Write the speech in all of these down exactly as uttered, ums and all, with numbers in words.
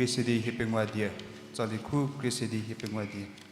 Krie se di hie pengou die. Tsali khu krie se di hie pengou die.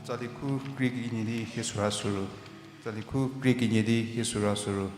Tsali khu krie kenie di hie sura suru. Tsali khu krie kenie di hie sura suru.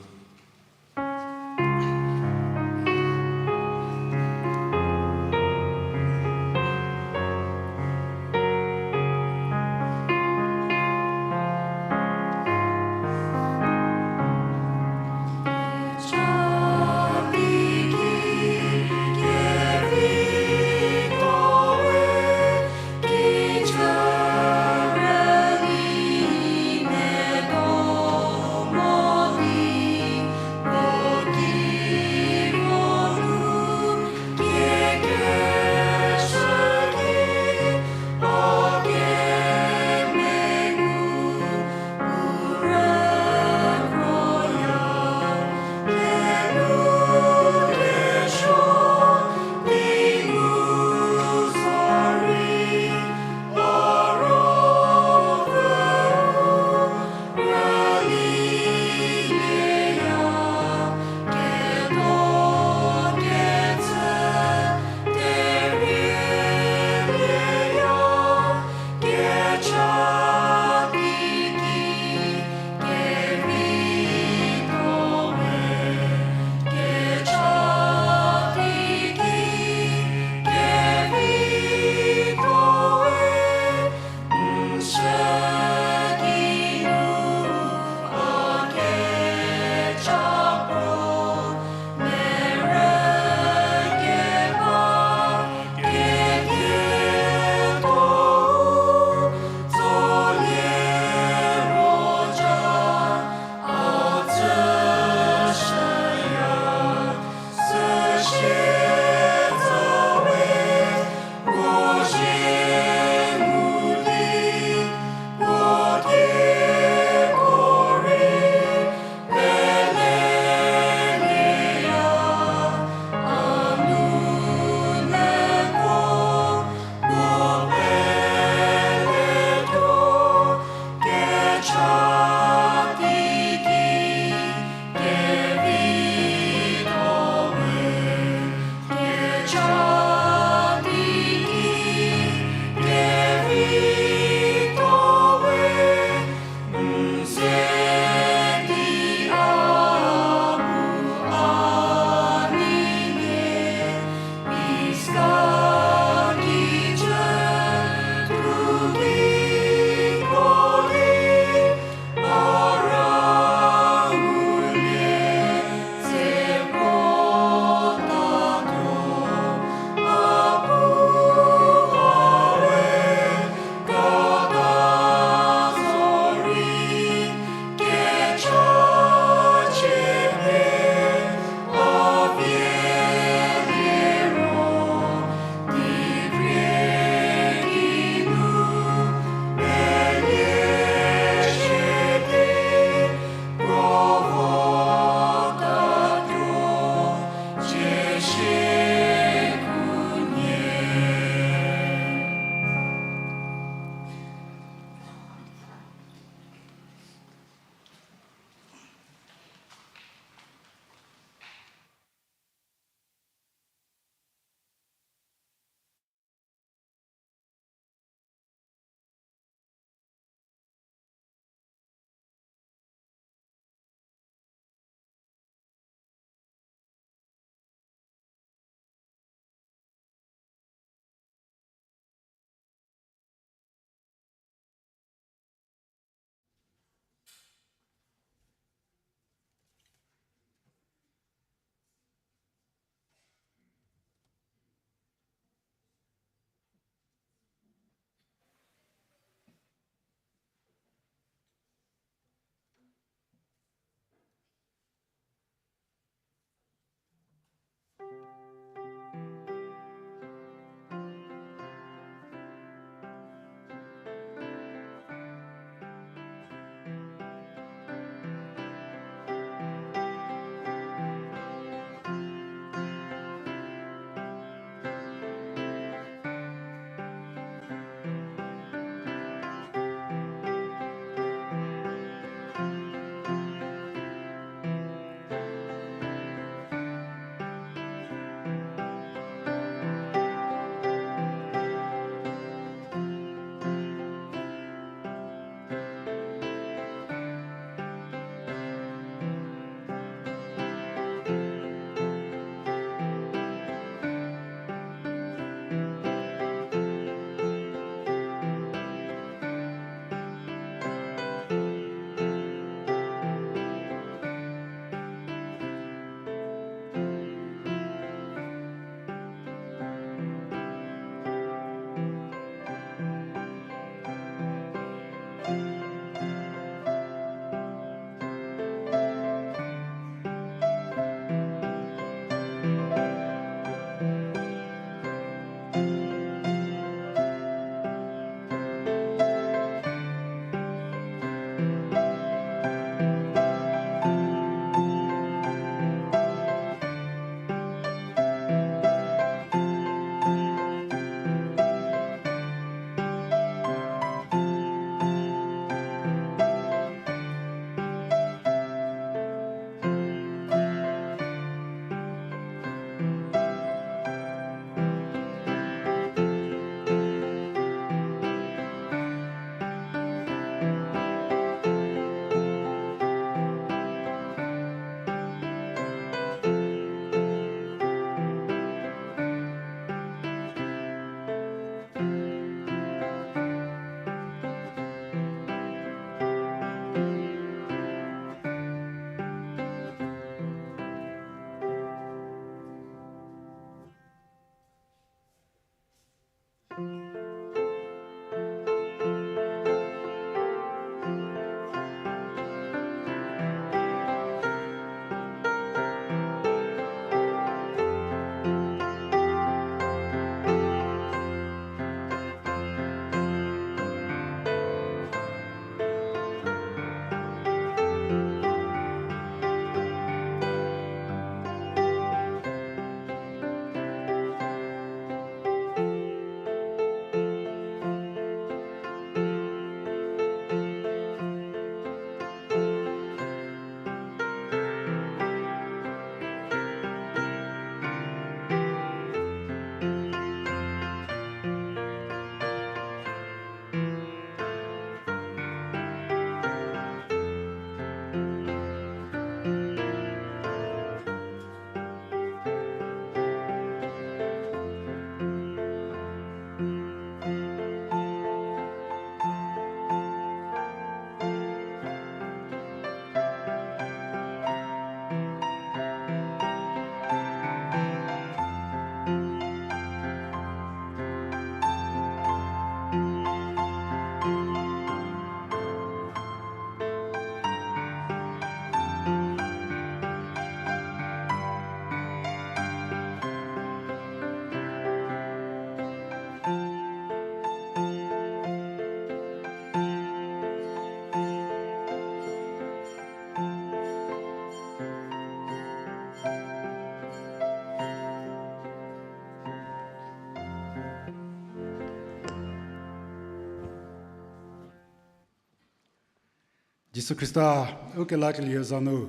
Jisu Khrista, u kelakelie za nu,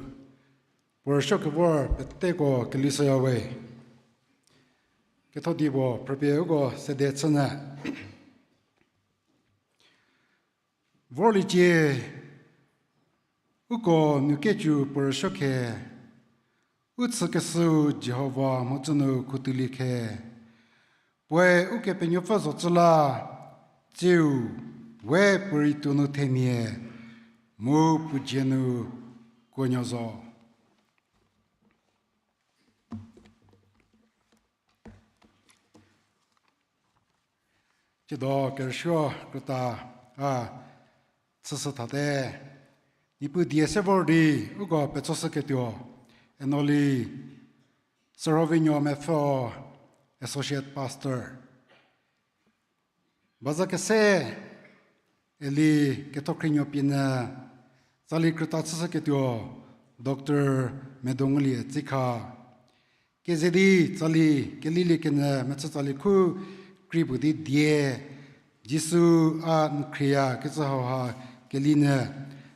puo rüsuo kevor peteko kelisüyawe. Ketho di puo phrüpie uko sede chünyü. Vorliecie, uko nu kecu puo rüsuo khe, u chükeshüu Jihova mhodzü nu khutoulie khe. Puoe Ukepenuopfü zocü la, tsiu we puorei tuo nu themia, mu puo dzie nu kuonuo zo. Tsiedo kerüsuo krüta a chüshü thate, Niepuu die se vor di uko petsoshüketuo, Enoli Sürhovinuo Mepfü, Associate Pastor. Baza kese eli kethokhrinuo pie nyü tsali krüta chüshüketuo, Doctor Medongulie Tsikha. Keze di tsali kelilie kenyü mechü tsali khu kri puo di die, Jisu a n khrieyakecü hauha kelinyü.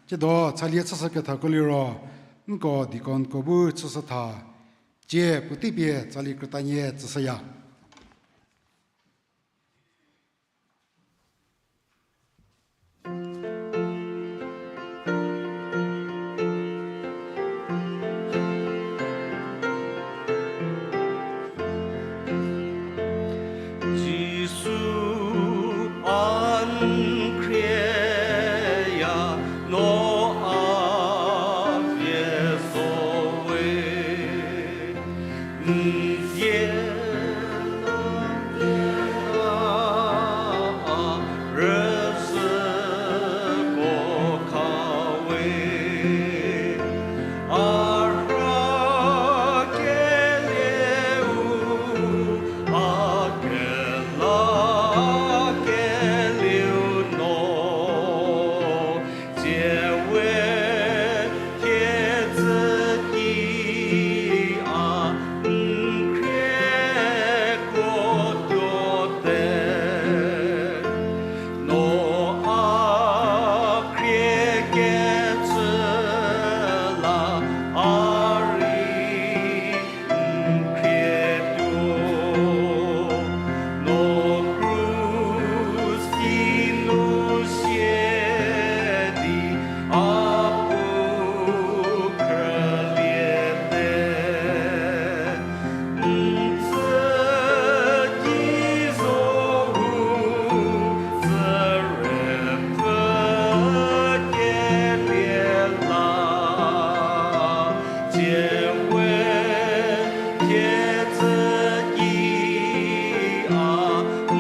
Tsiedo tsalie chüshükethako liro, nko deaconko bu chüshü tha. Tsie puotei pie tsali krütanie tsüshüya. Jisu a n khrieya no a vie zo we. N die la a rüzhüko kha we. A rhakelieu, a kelakelieu no. Tsie we thiedzü ki a n khrie kuo tuote. No a khrie kecü la a rei n khrie tuo. No krus ki nu sie di a pu khrüliete. N tsü ki zo hu, tsü re pfü kelie la, tsie we thiedzü ki a n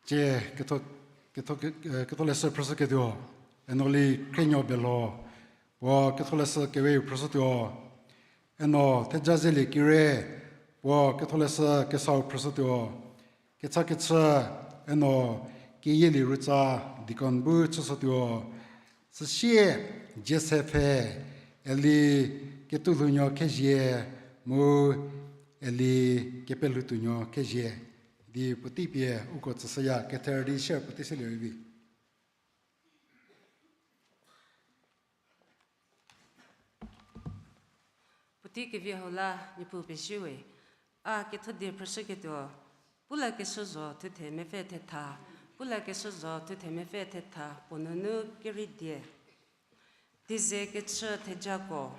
Tie ketho, ketho, eh, ketholeshü phrüshüketuo, Enoli Khrienuo Belho, puo ketholeshü keweu phrüshütuo, Eno Thejazelie Kire, puo ketholeshü kesau phrüshütuo, kechakechü, Eno Keyielie Rütsa, deacon bu chüshütuo, süsie Joseph-e, Eli Ketulhounuo Khezie, mu Eli Kepelhoutuonuo Khezie, di puotei pie uko tsüshüya, kether di share puotei selie rei vi. Puotei kevi hau la Niepuu pezie we. A kethodie phrüshüketuo, Pulakeshü Zho thuthe mepfü thetha, Pulakeshü Zho thuthe mepfü thetha, puo nunu kerei die. Dieze kechü thejako.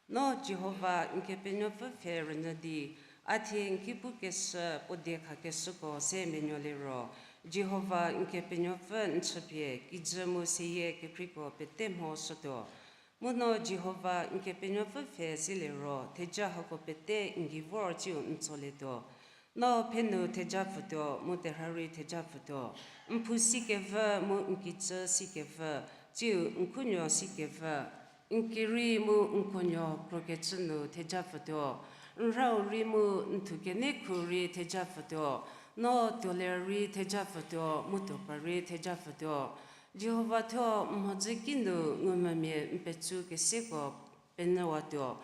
No Jihova n Kepenuopfü pfhe rünyü di, a thie n ki pukeshü puo diekhakeshüko ze menuoliro, Jihova n Kepenuopfü n chüpie kijü mu seyie kekreiko pete mhoshütuo. Mu no Jihova n Kepenuopfü pfhe zelie ro theja hako pete n gei vor tsiu n tsolietuo. No pfhe nu theja pfütuo, mu terha rei theja pfütuo. N phou sikevü mu n kijü sikevü, tsiu n khunuo sikevü. N kirei mu n konuo krokecü nu theja pfütuo. N rhau rei mu n thukenie khu rei theja pfütuo. No tuoler rei theja pfütuo, mu tuopa rei theja pfütuo. Jihova thuo n mhodzü kinu ngumvümia n petsu keseko penyüwatuo.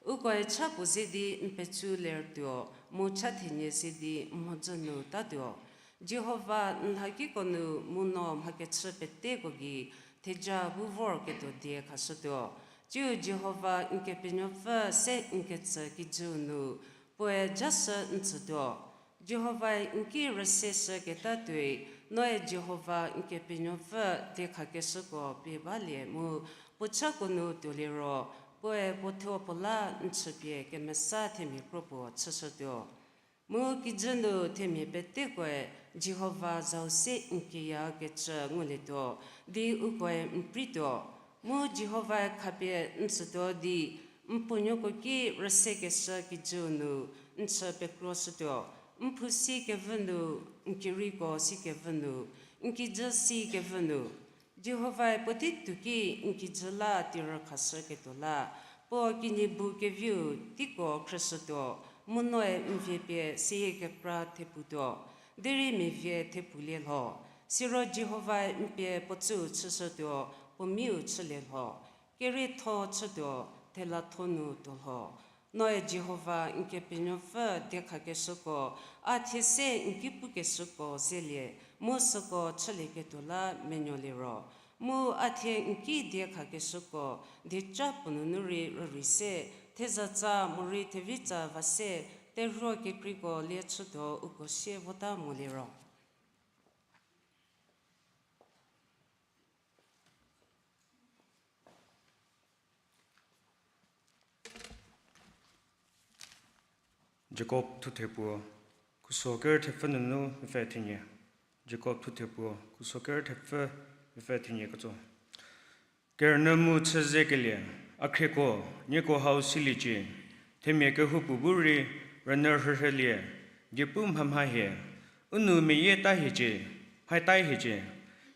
Ukoe cha puo ze di n petsu lertuo, mu cha thenie ze di n mhodzü nu tatuo. Jihova n lhakiko nu mu no mhakechü peteko gei theja bu vorketuo die khashütuo. Tsiu Jihova n Kepenuopfü se n ketsü kijüu nu, puoe jashü n tsütuo. Jihovae n ki rüse shüketa tuoi, noe Jihova n Kepenuopfü diekhakeshüko pie balie mu puo chako nu tuoliro, puoe puo thuo puo la n chüpie kemesa themia kro puo chüshütuo. Mu kijü nu themia petekoe Jihova zau se n kiyakecü ngulietuo, di ukoe n prituo. Mu Jihovae khapie n tsütuo di, n puonuoko ki rüsekeshü kijüu nu n chü pekroshütuo, n phou sikevü nu, n kireiko sikevü nu, n kijü sikevü nu. Jihovae puotei tuoki n kijü la tirükhashüketuo la, puo kinyi bu keviu teiko khrüshütuo, mu noe n vie pie seyie kekra theputuo, derei mia vie thepfulie lho. Siro Jihovae n pie puo tsüu chüshütuo, puo miu chülie lho. Kerietho chütuo, thelatho nu tuo lho. Noe Jihova n Kepenuopfü diekhakeshüko, a thie se n ki pukeshüko zelie, mu süko chülieketuo la menuoliro. Mu a thie n ki diekhakeshüko, dieca puo nunu rei rürei se, thezatsa morei thevitsa va se, terhuo kekreiko lie chütuo uko sie vota moliro. Jakob thuthe puo, khuso kerü thepfü nunu mepfü thenie. Jakob thuthe puo, khuso kerü thepfü mepfü thenie ketso. Kerünyü mu chü zekelie, a khrieko, nieko hau siliecie, themia kehoupuo bu rei rünyü rhürhülie, diepu mhamha hie, u nou meyie ta hiecie, mhaita hiecie,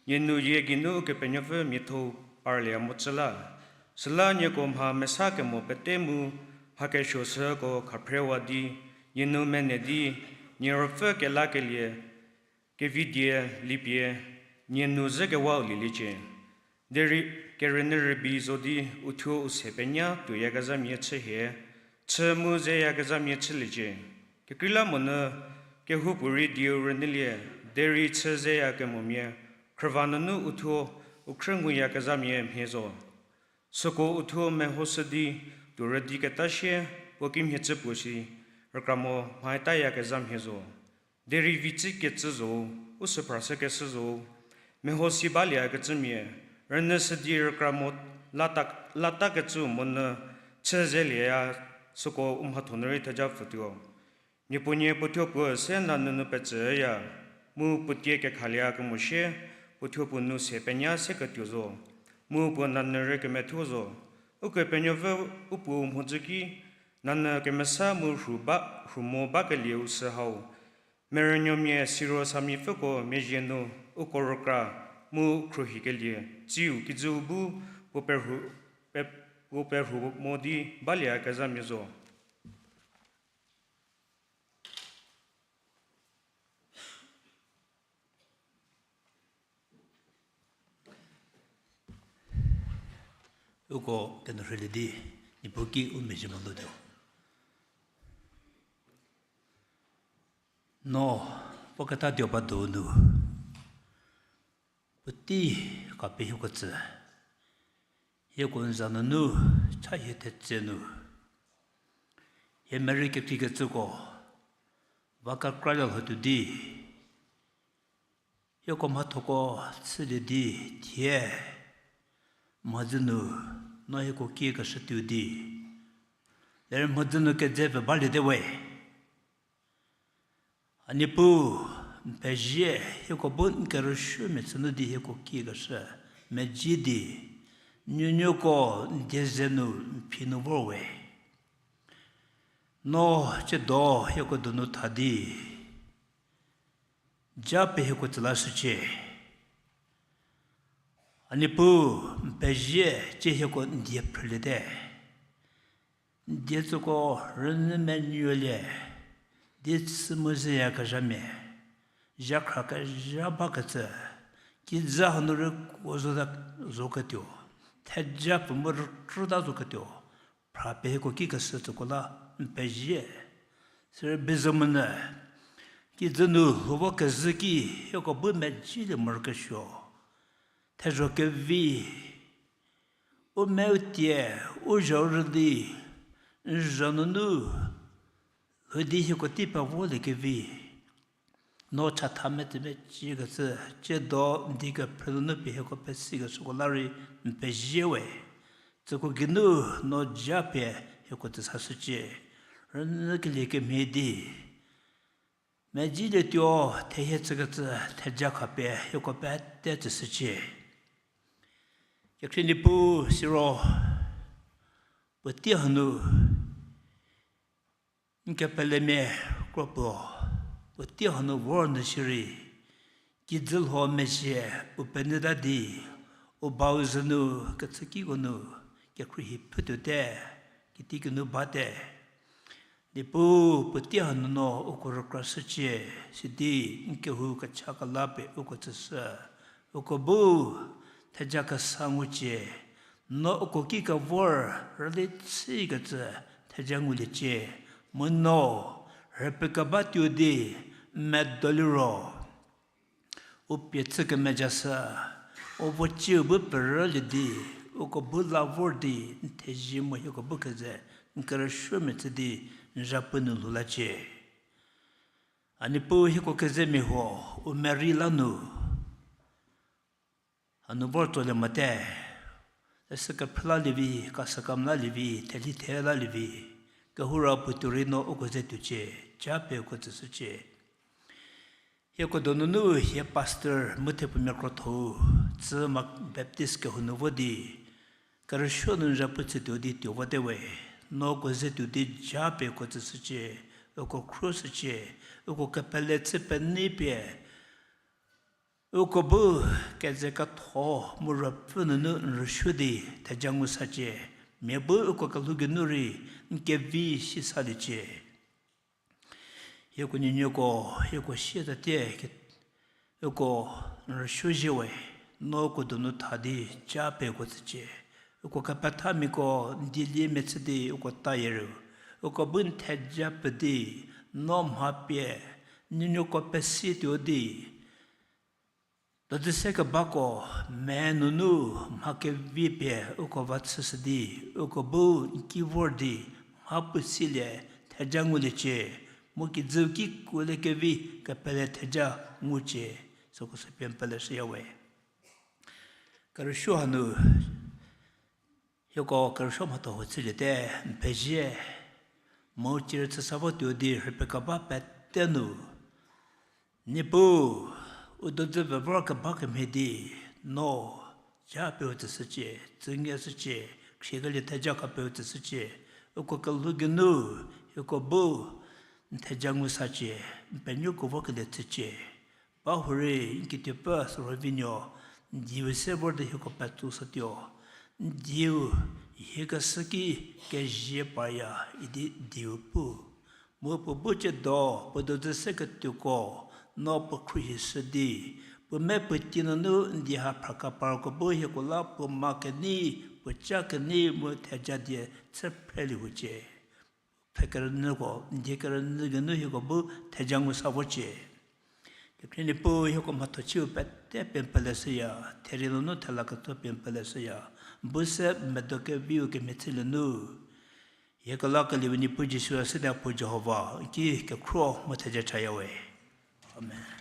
nie nou yie geinu Ukepenuopfü miatho parlie mocü la. Süla nieko mha mesa kemo pete mu mha kesuo süko khaphrewa di, nie nou mene di, nie ruopfü kelakelie, kevi die lipie, nie nou zhükewau lieliecie. Derei kerünyü rübei zo di uthuo u se penya tuoyakezhamia chü hie, chü mu zeyakezhamia chüliecie. Kekreilamonyü kehoupuorei dieu rünyülie, derei chü zeyakemomia, khrüva nunu uthuo u khrü nguyakezhamia mhie zo. Süko uthuo mehoshü di tuo rüdiketa sie puo kimhie cü puo shi, rükra mo mhaitayakezha mhie zo. Derei vitsükecü zo, u süphrashükeshü zo, mehosi balieyakecümia, rünyüshü di rükra mo lata, latakecü monyü chü zelieya, süko u mhathonyü rei theja pfütuo. Mia puonie puo thuo puo se nanyü nu pecüya, mu puo tie kekhalie kemosie, puo thuo puo nu se penya se ketuo zo, mu puo nanyü rei kemethuo zo. Ukepenuopfü u puo mhodzü ki, nanyü kemesa mu rhu ba, rhu mo bakelieu sü hau, Merünuomia siro samipfüko mezhie nu uko rükra mu khruohikelie, tsiu kijüu bu puo perhu, pe, puo perhu mo di balieyakezhamia zo. Uko kenou rhülie di, Niepuu ki u mezhie molutuo. No, puo ketatuo ba donu puotei khapie hieko tsü, hieko n za nunu cha hie thetse nu, hie merei kekreikecüko va kekralie lhotuo di, hieko mhathoko chülie di thie mhodzü nu no hieko kiekeshütuo di, ler mhodzü nu kedze pfü baliete we. A Niepuu, n pezie, hieko bu n kerüsuomia chü nu di hieko kiekeshü medzi di, nuonuoko n die ze nu n phi nu vor we. No, tsiedo hieko donu tha di ja pie hieko tsü lashücie. A Niepuu, n pezie, tsie hieko n die phrüliete. N die tsüko rünyü menuolie di chü mu zeyakezhamia, zhakhra kezha bakecü, kijü hanu rükuo zo, zoketuo, theja pfü mu rükrüta zoketuo, phra pie hieko kikeshü tsüko la n pezie. Sirei bizomonyü kijü nu lhou vo kezhü ki hieko bu medzilie morokesuo. Thezho kevi, u meu tie, u zho rüli, n zho nunu lhou di hieko tei pevoliekevi, no chatha metsü mecikecü, tsiedo n die kephrü nunu pie hieko pesikeshüko la rei n pezie we. Tsüko geinu no ja pie hieko tsü sashücie. Rünyükelie kemhie di medzilietuo, thehie chükecü theja khapie hieko pete tsüshücie. Kekhrie Niepuu siro puotei hanu n kepelemia kro puo, puotei hanu vor nu shierei, kijü lho mezhie u penyüta di, u bau zhü nu kechükiko nu kekhruohi pfhütuote, kitiekinu bate. Niepuu puotei hanu no uko rükrashücie, sidi n kehou kecha kela pie uko tsüshü, uko bu theja kesa ngucie, no uko ki kevor rüli chükecü theja nguliecie, mu no rüpie keba tuo di medo liro u pie chü kemejashü, u vo ciu bu perülie di, uko bu la vor di n thezie mu hieko bu keze n kerüsuomia chü di n zhapu nu lhou lacie. A Niepuu hieko kezemia huo, u merei la nu hanu vor tsolie mote, leshü kephrü lalievi, kasükam lalievi, theli the lalievi, kehoura puotuo rei no uko ze tuocie, ja pie uko tsüshücie. Hieko donunu hie pastor mu thepfumia krotho-u, Tsüma Baptist kehou nu vo di, kerüsuo nu n zhapu chütuo di tuo vote we, no uko ze tuo di ja pie uko tsüshücie, uko khruoshücie, uko kepele chü penei pie uko bu keze ketho mu ruopfü nunu n rüsuo di theja ngu sacie, mia bu uko kelhou geinu rei n kevi si saliecie. Hieko nuonuoko, hieko sietatie, uko n rüsuo zhie we, no uko donu tha di ja pie uko tsücie. Uko kepethamiako n dieliemia chü di uko tayie ru, uko bu n theja pfü di, no mha pie nuonuoko pesituo di, dojü se kebako me nunu mha kevi pie uko va chüshü di, uko bu n ki vor di mha puo silie theja nguliecie, mu kijüu ki kuolie kevi kepele theja ngucie, süko sü pie n peleshüya we. Kerüsuo hanu hieko kerüsuo mhatho huo chüliete, n pezie, mu cierü chüsa votuo di rhüpie keba pete nu, Niepuu, u dojü vevor keba kemhie di, no ja pie u tsüshücie, tsüngie shücie, khriekelie theja khapie u tsüshücie, uko kelhou geinu, hieko bu N theja ngu sacie, n penuoko vokelie chücie. Ba hurei n kituopfü Sürhovinuo, n dieu se vor di hieko petso shütuo. N dieu, hiekeshü ki kezie parya idi dieu pu. Mu puo bu ciedo, puo dozü se ketuoko, no puo khruohi shü di, puo me puo tie nunu n die ha phra kaparko bu hieko la puo ma kenei, puo ca kenei mu theja die chü phrelie hucie. Pfhe kerünyüko, n die kerünyü geinu hieko bu theja ngu sa vocie. Kekhrie Niepuu hieko mhatho ciu pete pie n pele shüya, therie nunu thela ketso pie n pele shüya, bu se medo keviu kemhie chülie nu. Hieko la kelievi Niepuu Jisu a se di puo Jihova, n ki kekhruo mu theja chaya we. Amen.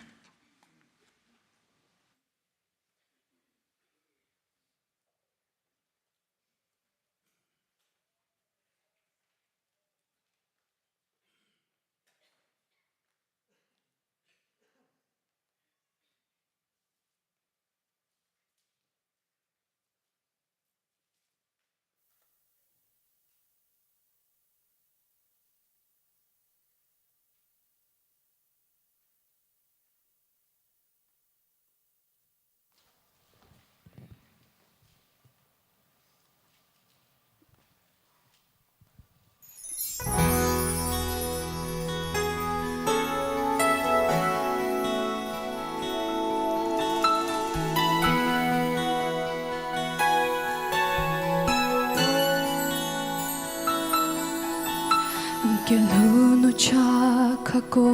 N kelhou nu cha khako,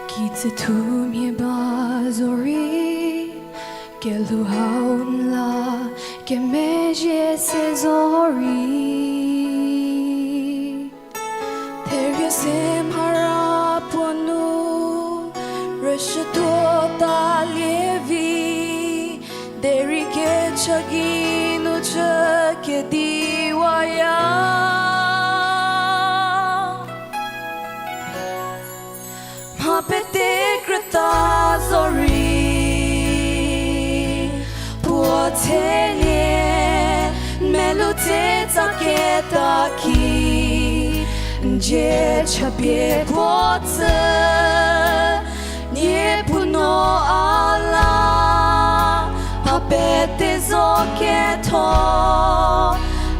kijü thumia ba zorei, kelhou hau n la kemezhie se zorei. Therie se mhara puo nu, rüshütuo talie vi, derei kecha gei nu chü kediwaya. Mha pete krüta zorei, puo thelie, melou tsetsa keta ki, n dzie chapie puo tsü, Niepuu no a la, mha pete zo ketho,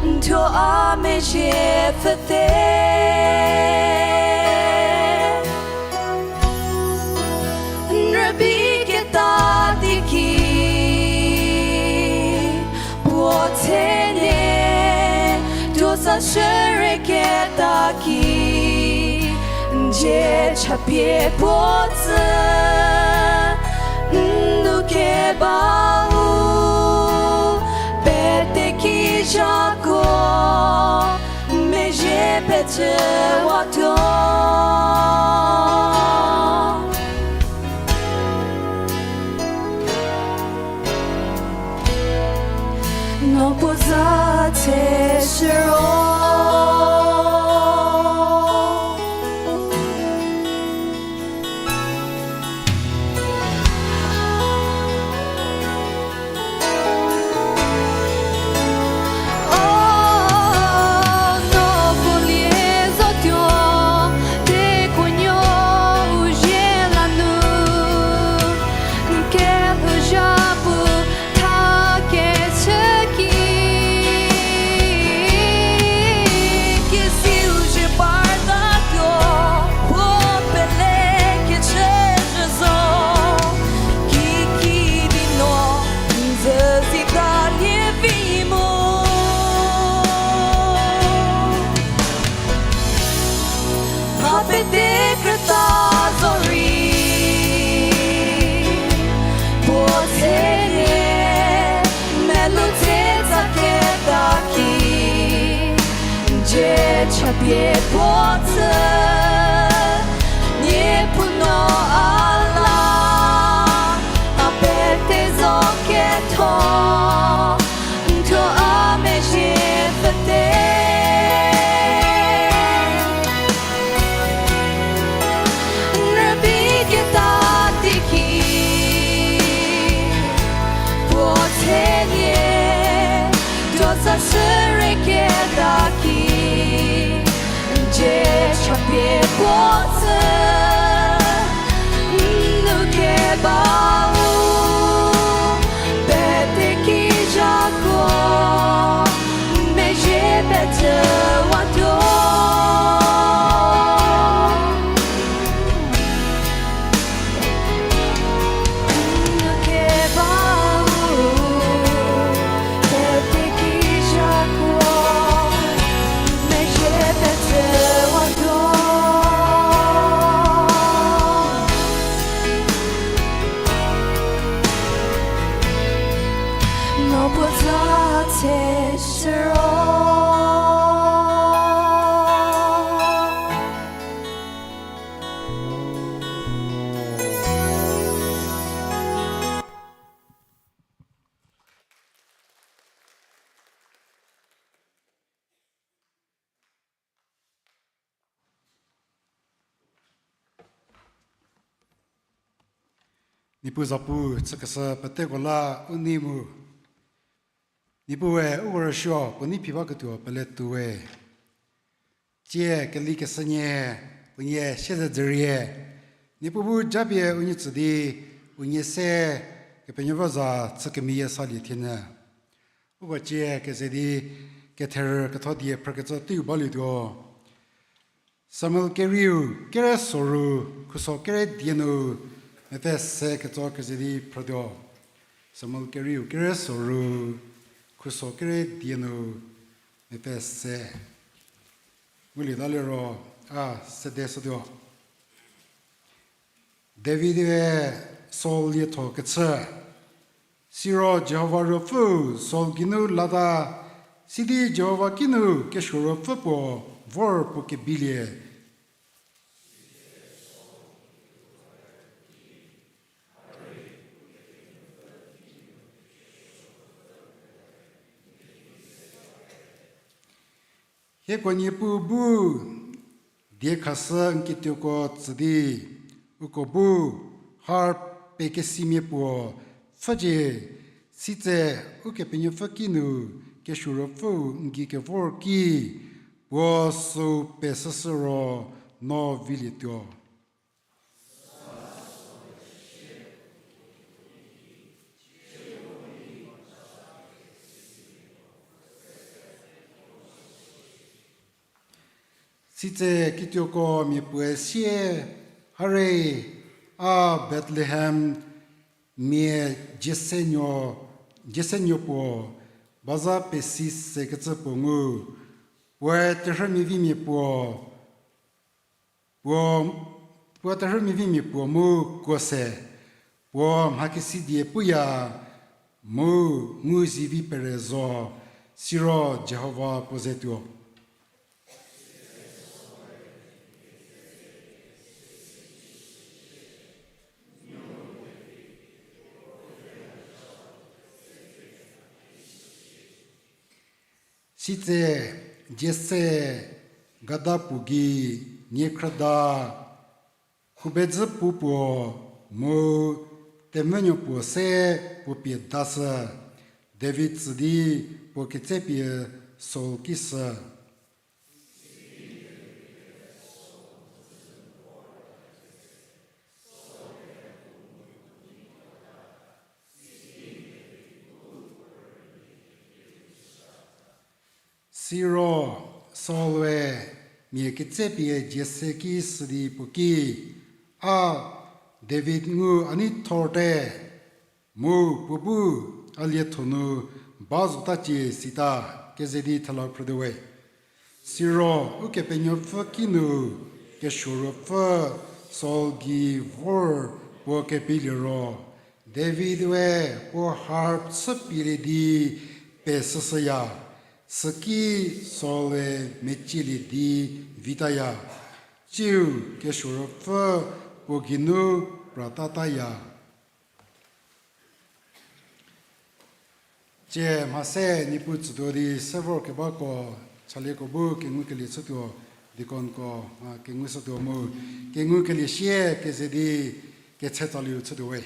n thuo a mezhie pfüte. N rübei keta teiki, puo thelie, tuo sa shürie keta ki, n dzie chapie puo tsü, n nou kebau, pete kizhako, mezhie pecüwatuo. No puo za tse shüro. Mha pete krüta zorei, puo thelie, melou tsetsa keta ki, n dzie chapie puo tsü, Niepuu no a la, a pete zo ketho, n thuo a mezhie pfüte. N rübei keta teiki, puo thelie, tuo sa shürie keta ki, n Chapie puo tsü, n nu kebau, pete kijako, mezhie pete watuo. Niepuu zapu chükeshü peteko la u nei mu. Niepuue uko rüsuo puo nei phi baketuo pele tuowe. Tsie keli keshünie, unie siezedzürie. Niepuu bu japie unie tsü di, unie se Kepenuopfü za chü kemeyie salie thienyü. Uko tsie keze di ketherü ketho die phrükecü teiu balietuo. Samuel kerieu kere soru, khuso kere die nu, mepfü se ketso keze di phrütuo. Samuel kerieu kere soru, khuso kere die nu, mepfü se. Ngulieta liro, a, sede shütuo. David-e Saul lietho kechü. Siro Jihova Ruopfüu Saul geinu lata, sidi Jihova kinu kesuo ruopfü puo vor puo kebilie. Hieko Niepuu bu die khashü n kituoko tsü di, uko bu har pekesimia puo pfhücie, sitse Ukepenuopfü kinu kesuo ruopfüu n gei kevor ki puo süu pesüshü ro no vilietuo. Sitse kituoko mia puoe sie, hare, a Bethlehem mia Jesse nuo, Jesse nuo puo, baza pesi sekecü puo ngu, puoe terhümia vimia puo, puo, puo terhümia vimia puo mu kuo se, puo mhakesidie puya, mu ngu zivi pere zo, siro Jihova puo ze tuo. Sitse Jesse gada puo gei niekhrüda, khubedzü pu puo mu temvünuo puo se puo pie dashü, David tsü di puo ketsepie Saul ki shü. Siro Saul-e mia ketsepie Jesse ki shü di puo ki, a David ngu a nei thorte, mu puo bu a lietho nu ba zotacie sita, keze di thela phrütuowe. Siro Ukepenuopfü kinu kesuo ruopfü Saul gei vor puo kebilie ro, David-e puo harp chüpielie di pesüshüya, süki Saul-e mecielie di vitaya, tsiu kesuo ruopfü puo geinu pratataya. Tsie mha se Niepuu tsütuo di se vorkebako, chalieko bu kengukelie chütuo, deaconko, a, kengushütuo mu, kengukelie sie keze di ketsetsalieu chütuowe.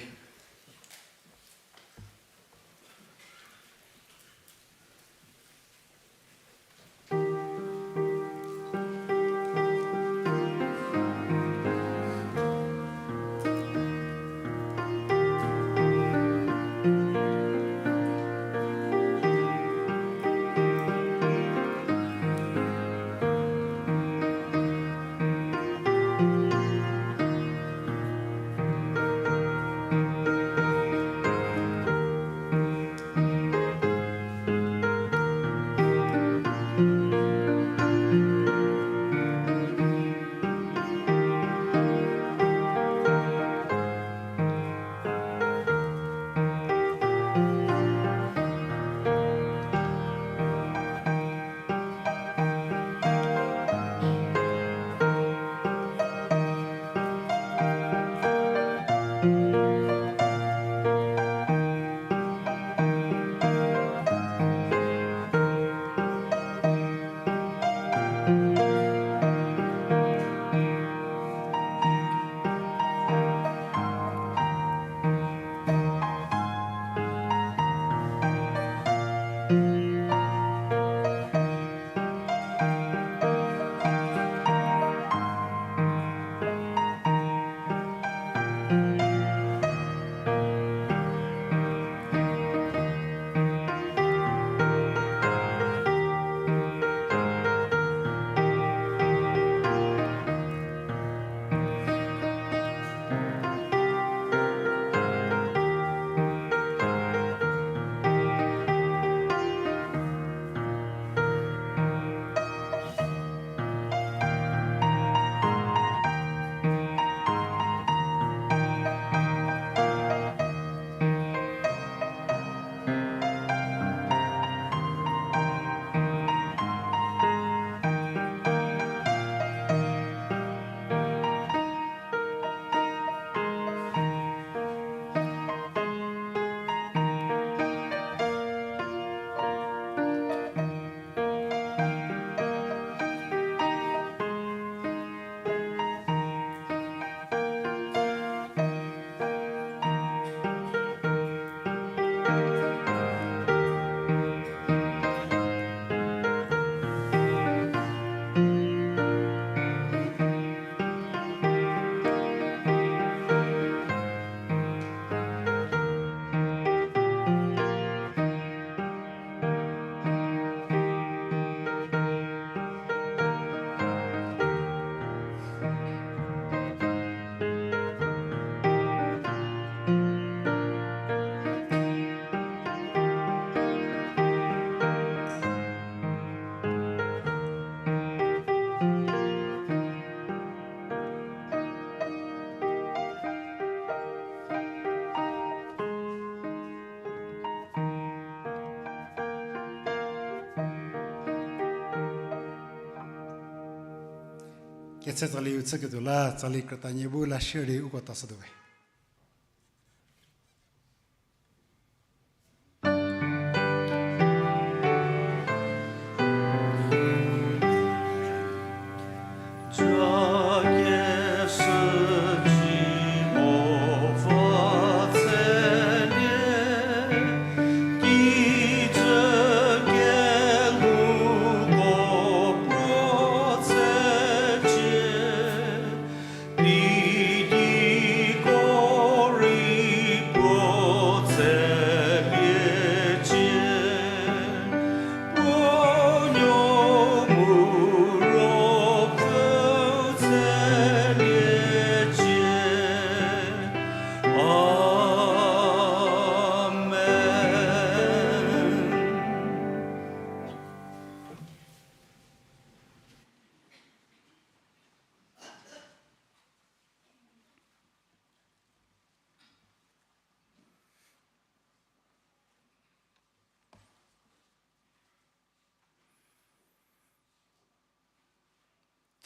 Ketse tsali u chüketuo la, tsali krütanie bu la share di uko tashütuo we.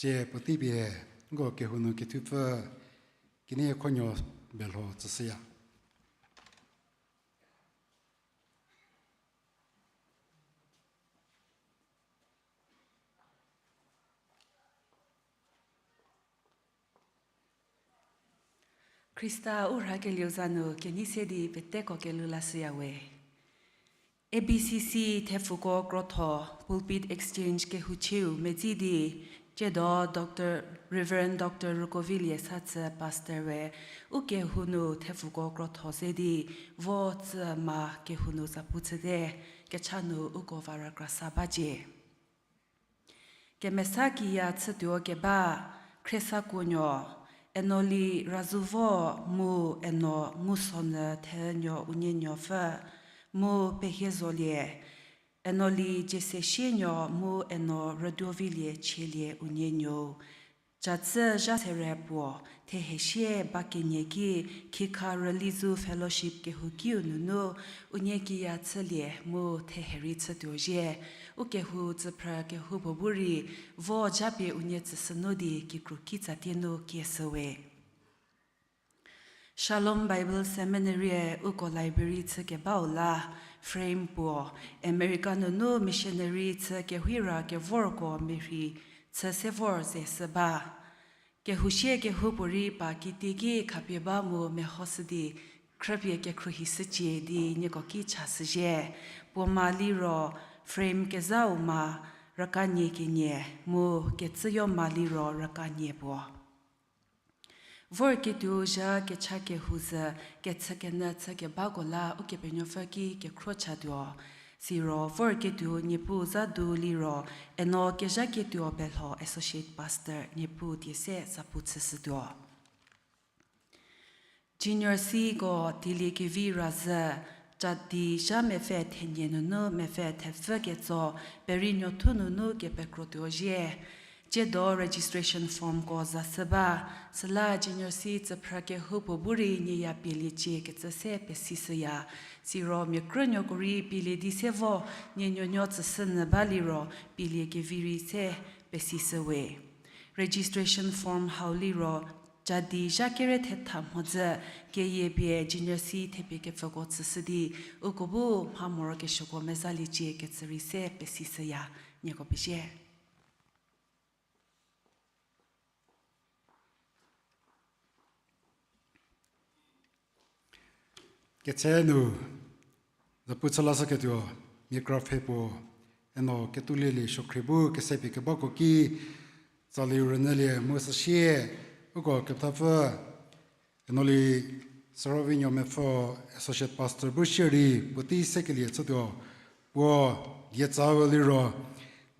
Tsie puotei pie, nko kehou nu kethupfü, kenie khuonuo belho tsüshüya. Khrista u rhakelieu za nu kenei se di peteko kelhou lashüya we. A B C C thepfuko krotho, Pulpit Exchange kehouchieu medzi di, tsiedo Doctor, Reverend Doctor Rukovilie Sathü Pastor we, u kehou nu thepfuko krotho ze di, vo tsü ma kehou nu zapu chüte, kecha nu uko va rükrasa bacie. Kemesa kiya chütuo keba, Khriesakuonuo, Enoli Razuvo mu Eno Ngusonyü Thenuo unienuopfü, mu Pehiezolie, Enoli Jesesienuo mu Eno Rüduovilie Chielie unienuo, catsü zha sere puo, thehesie ba kenie ki, khikha Rülizu Fellowship kehoukiu nunu, unie kiya chülie mu thehe rei chütuo zhie, u kehou tsüphrü kehoupuo bu rei, vo japie unie tsüshünu di kikru kitsatie nu kieshüwe. Shalom Bible Seminary-e uko library chükebau la, frame puo, America nunu missionary chü kehira kevorko merhi chü se vor ze shü ba. Kehousie kehoupuorei pa kitieki khapie ba mu mehoshü di, khrüpie kekhruohishücie di nieko ki chashüzhie. Puo ma liro frame kezhau ma rükanie kenie, mu kecüyo ma liro rükanie puo. Vorketuo zha kecha kehou zhü kechükenyü chükebako la Ukepenuopfü ki kekhro chatuo. Siro vorketuo Niepuu za du liro, Eno Kezhaketuo Belho Associate Pastor Niepuu die se zapu chüshütuo. Junior Cko dieliekevi razhü, cadi zha mepfü thenie nunu mepfü thepfü ketso, Perinuothu nunu kepekrotuo zhie. Tsiedo registration formko zashü ba, süla Junior C tsüphrü kehoupuo bu rei nieya pieliecie kecü se pesishüya. Siro mia krünuoko rei pielie di se vo, nie nuonuo tsüshünyü ba liro, pieliekevi rei se pesishüwe. Registration form hau liro, cadi zha kere thetha mhodzü, keyie pie Junior C thepie kepfüko tsüshü di, uko bu mha morokesuoko mezaliecie kecü rei se pesishüya, nieko pezie. Ketse nu, zapu chü lashüketuo, mia kra pfhe puo, Eno Ketuolielie Suokhrie bu kesepie kebako ki, tsali rünyülie mu süsie, uko kepethapfü, Enoli Serovinuo Mepfü Associate Pastor bu shierei puotei sekelie chütuo, puo dietsa-u liro,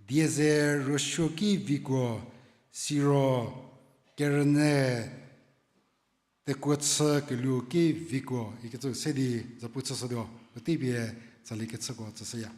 Dieze Ruosuoki Vikuo, siro Kerünyü Tekuochü Keluoki Vikuo ikecü se di zapu chüshütuo, puotei pie tsali kechüko tsüshüya.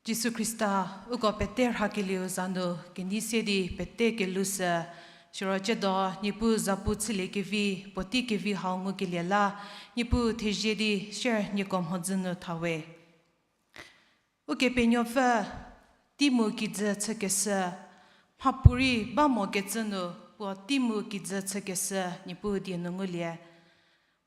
Jisu Khrista, uko pete rhakelieu za nu kenei se di pete kelushü, siro tsiedo Niepuu zapu chüliekevi, puotei kevi hau ngukelie la, Niepuu thezie di sier nieko mhodzü nu thawe. Ukepenuopfü, tei mu kijü chükeshü, mhapuorei ba mokecü nu, puo tei mu kijü chükeshü Niepuu die nu ngulie.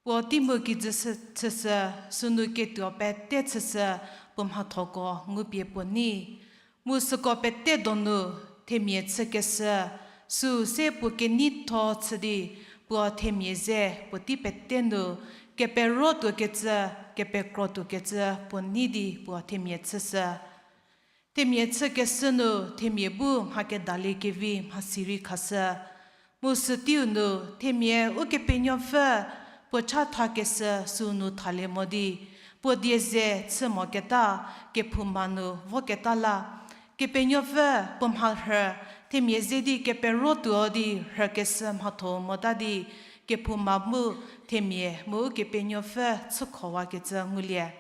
Puo tei mu kijü chü-, chüshü, sünu ketuo pete chüshü, puo mhathoko ngupie puo nei. Mu süko pete donu, themia chükeshü, süu se puo keneitho chü di, puo themia ze puotei pete nu, kepero tuokecü, kepekro tuokecü puo nei di puo themia chüshü. Themia chükeshü nu themia bu mha kedaliekevi mhasi rei khashü. Mu süteiu nu themia Ukepenuopfü puo chathakeshü sünu thalie mo di, puo die ze chü moketa, kephouma nu voketa la, Kepenuopfü puo mharhü, themia ze di kepero tuo di rhükeshü mhatho mota di, kephouma mu themia mu Ukepenuopfü chükhowakecü ngulie.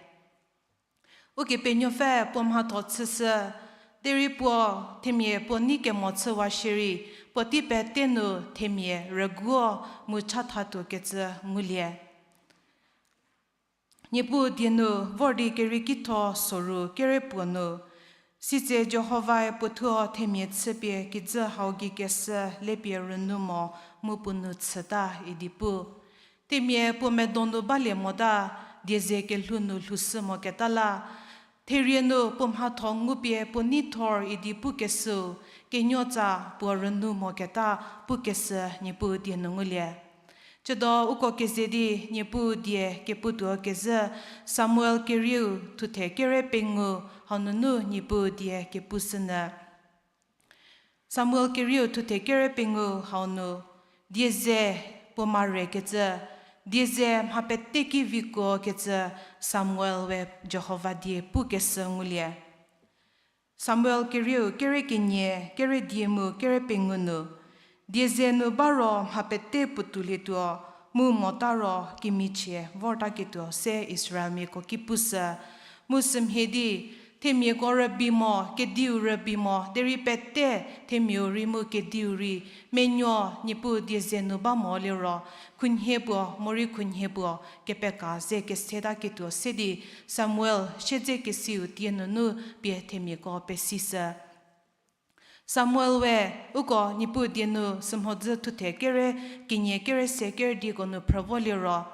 Ukepenuopfü puo mhatho chüshü, derei puo themia puo nei kemo chüwa shierei, puotei pete nu themia rüguo mu chathatuokecü ngulie. Niepuu die nu vor di keriekitho soru kere puo nu, sitse Jihovae puo thuo themia chüpie kijü hau gei keshü lepie rünou mo mu puo nu chüta idi pu. Themia puo medo nu balie mota, die ze kelhou nu lhoushü moketa la, therie nu puo mhatho ngupie puo neithor idi pukeshüu, kenuotsa puo rünou moketa pukeshü Niepuu die nu ngulie. Tsiedo uko keze di Niepuu die keputuo kezhü Samuel kerieu thuthe kere pengou haununu Niepuu die kepushünyü. Samuel kerieu thuthe kere pengou hau nu, die ze puo marekecü, die ze mha pete ki vikuokecü Samuel we Jihova die pukeshü ngulie. Samuel kerieu kere kenie, kere die mu kere pengou nu, die ze nu ba ro mha pete puotoulietuo, mu mota ro kimichie vortaketuo se Israelmiako ki pushü. Mu sümhie di, themiako rübei mo, kediu rübei mo, derei pete themiau rei mu kediu rei, menuo Niepuu die ze nu ba mo liro, khunhie puo, morei khunhie puo, kepeka ze kesetaketuo se di, Samuel siedzekesiu tie nunu pie themiako pesishü. Samuel we uko Niepuu die nu sümhodzü thuthe kere kenie kere se kere dieko nu phrü vo liro,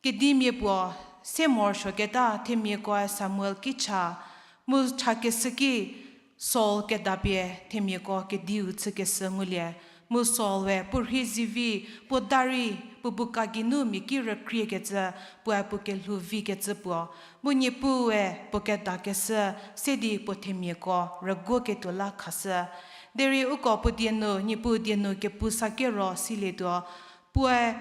kedimia puo se morosuoketa themiakoe Samuel ki cha, mu chakeshü ki Saul kedapie themiako kediu chükeshü ngulie. Mu Saul we puo rhei zivi, puo da rei, puo buka geinu mia ki rükriekecü, puoe puo kelhou vikecü puo. Mu Niepuue puo kedakeshü, se di puo themiako rüguoketuo la khashü. Derei uko puo die nu, Niepuu die nu kepu sakero silietuo. Puoe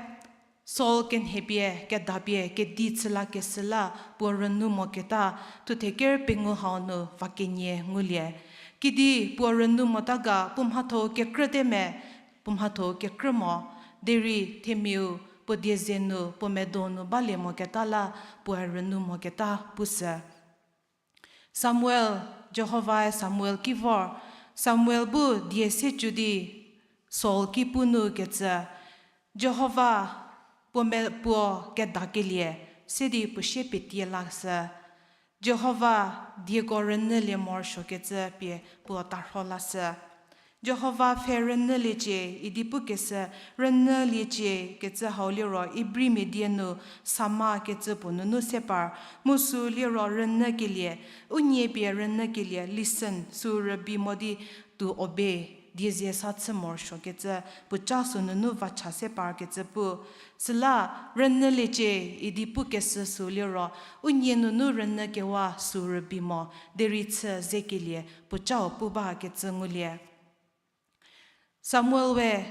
Saul kenhepie, kedapie, kedi chü lakeshü la, puo rünou moketa, thuthe kere pengou hau nu va kenie ngulie. Kidi puo rünou mota ga, puo mhatho kekrüte me, puo mhatho kekrü mo, derei themiau, puo die ze nu, puo medo nu balie moketa la, puoe rünou moketa pushü. Samuel, Jihovae Samuel ki vor, Samuel bu die se cü di Saul ki pu nu kecü, Jihova puo me-, puo kedakelie, se di puo sie petie lashü. Jihova dieko rünyülie morosuokecü pie puo tarho lashü. Jihova pfhe rünyüliecie idi pukeshü, rünyüliecie kecü hau liro Ibrimia die nu sama kecü puo nunu se par, mu sü liro rünyükelie, u nie pie rünyükelie, listen, sü rübei mo di to obey, die ze sa chü morosuokecü, puoca sü nunu vacha se parkecü pu. Süla rünyüliecie idi pukeshü sü liro, u nie nunu rünyükewa sü rübei mo, derei chü zekelie, puocau pu bakecü ngulie. Samuel we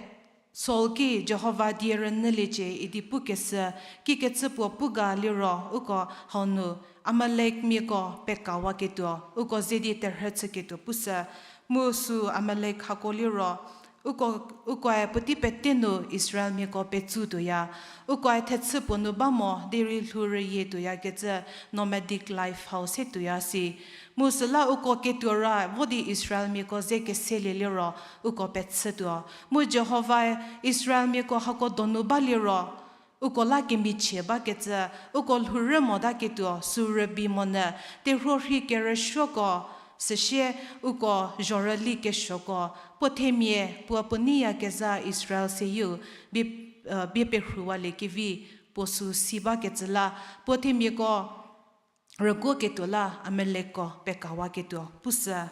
Saul ki Jihova die rünyüliecie idi pukeshü, kikecü puo pu ga liro, uko hau nu Amalekmiako pekawaketuo, uko ze di terhü chüketuo pushü, mu sü Amalek hako liro, uko, ukoe puotei pete nu Israelmiako petsu tuoya, ukoe thechü puo nu ba mo, derei lhou rüyie tuoyakecü nomadic life hau se tuoya si. Mu süla uko ketuo ra vo di Israelmiako ze keselie liro uko pechütuo. Mu Jihovae Israelmiako hako donu ba liro, uko la kemichie bakecü, uko lhourü motaketuo sü rübei monyü, terhuo rhei kerüsuoko, süsie uko zhorüli kesuoko, puo themia puo puo neiyakezha Israel seyieu bie, bie perhuwalie kevi puo sü si bakecü la, puo themiako rüguoketuo la Amalekko pekawaketuo pushü.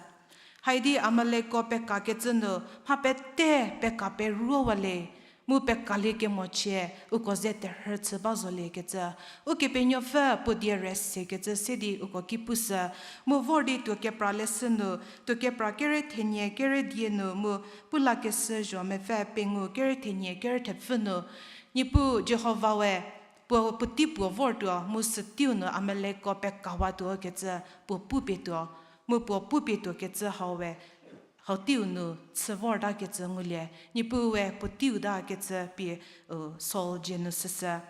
Haidi Amalekko pekakecü nu mha pete peka peruowalie, mu pekalie kemochie uko ze terhü chü ba zoliekecü, Ukepenuopfü puo die rüsekecü se di uko ki pushü. Mu vor di tuo kepra leshü nu, tuo kepra kere thenie kere die nu mu pu lakeshü zho mepfü pengou kere thenie kere thepfü nu, Niepuu Jihovae puo puotei puo vortuo mu süteiu nu Amalekko pekawatuo kecü puo pupietuo, mu puo pupietuo kecü hau we, hau teiu nu chü vortakecü ngulie, Niepuue puoteiu takecü pie, u, Saul dzie nu süsü.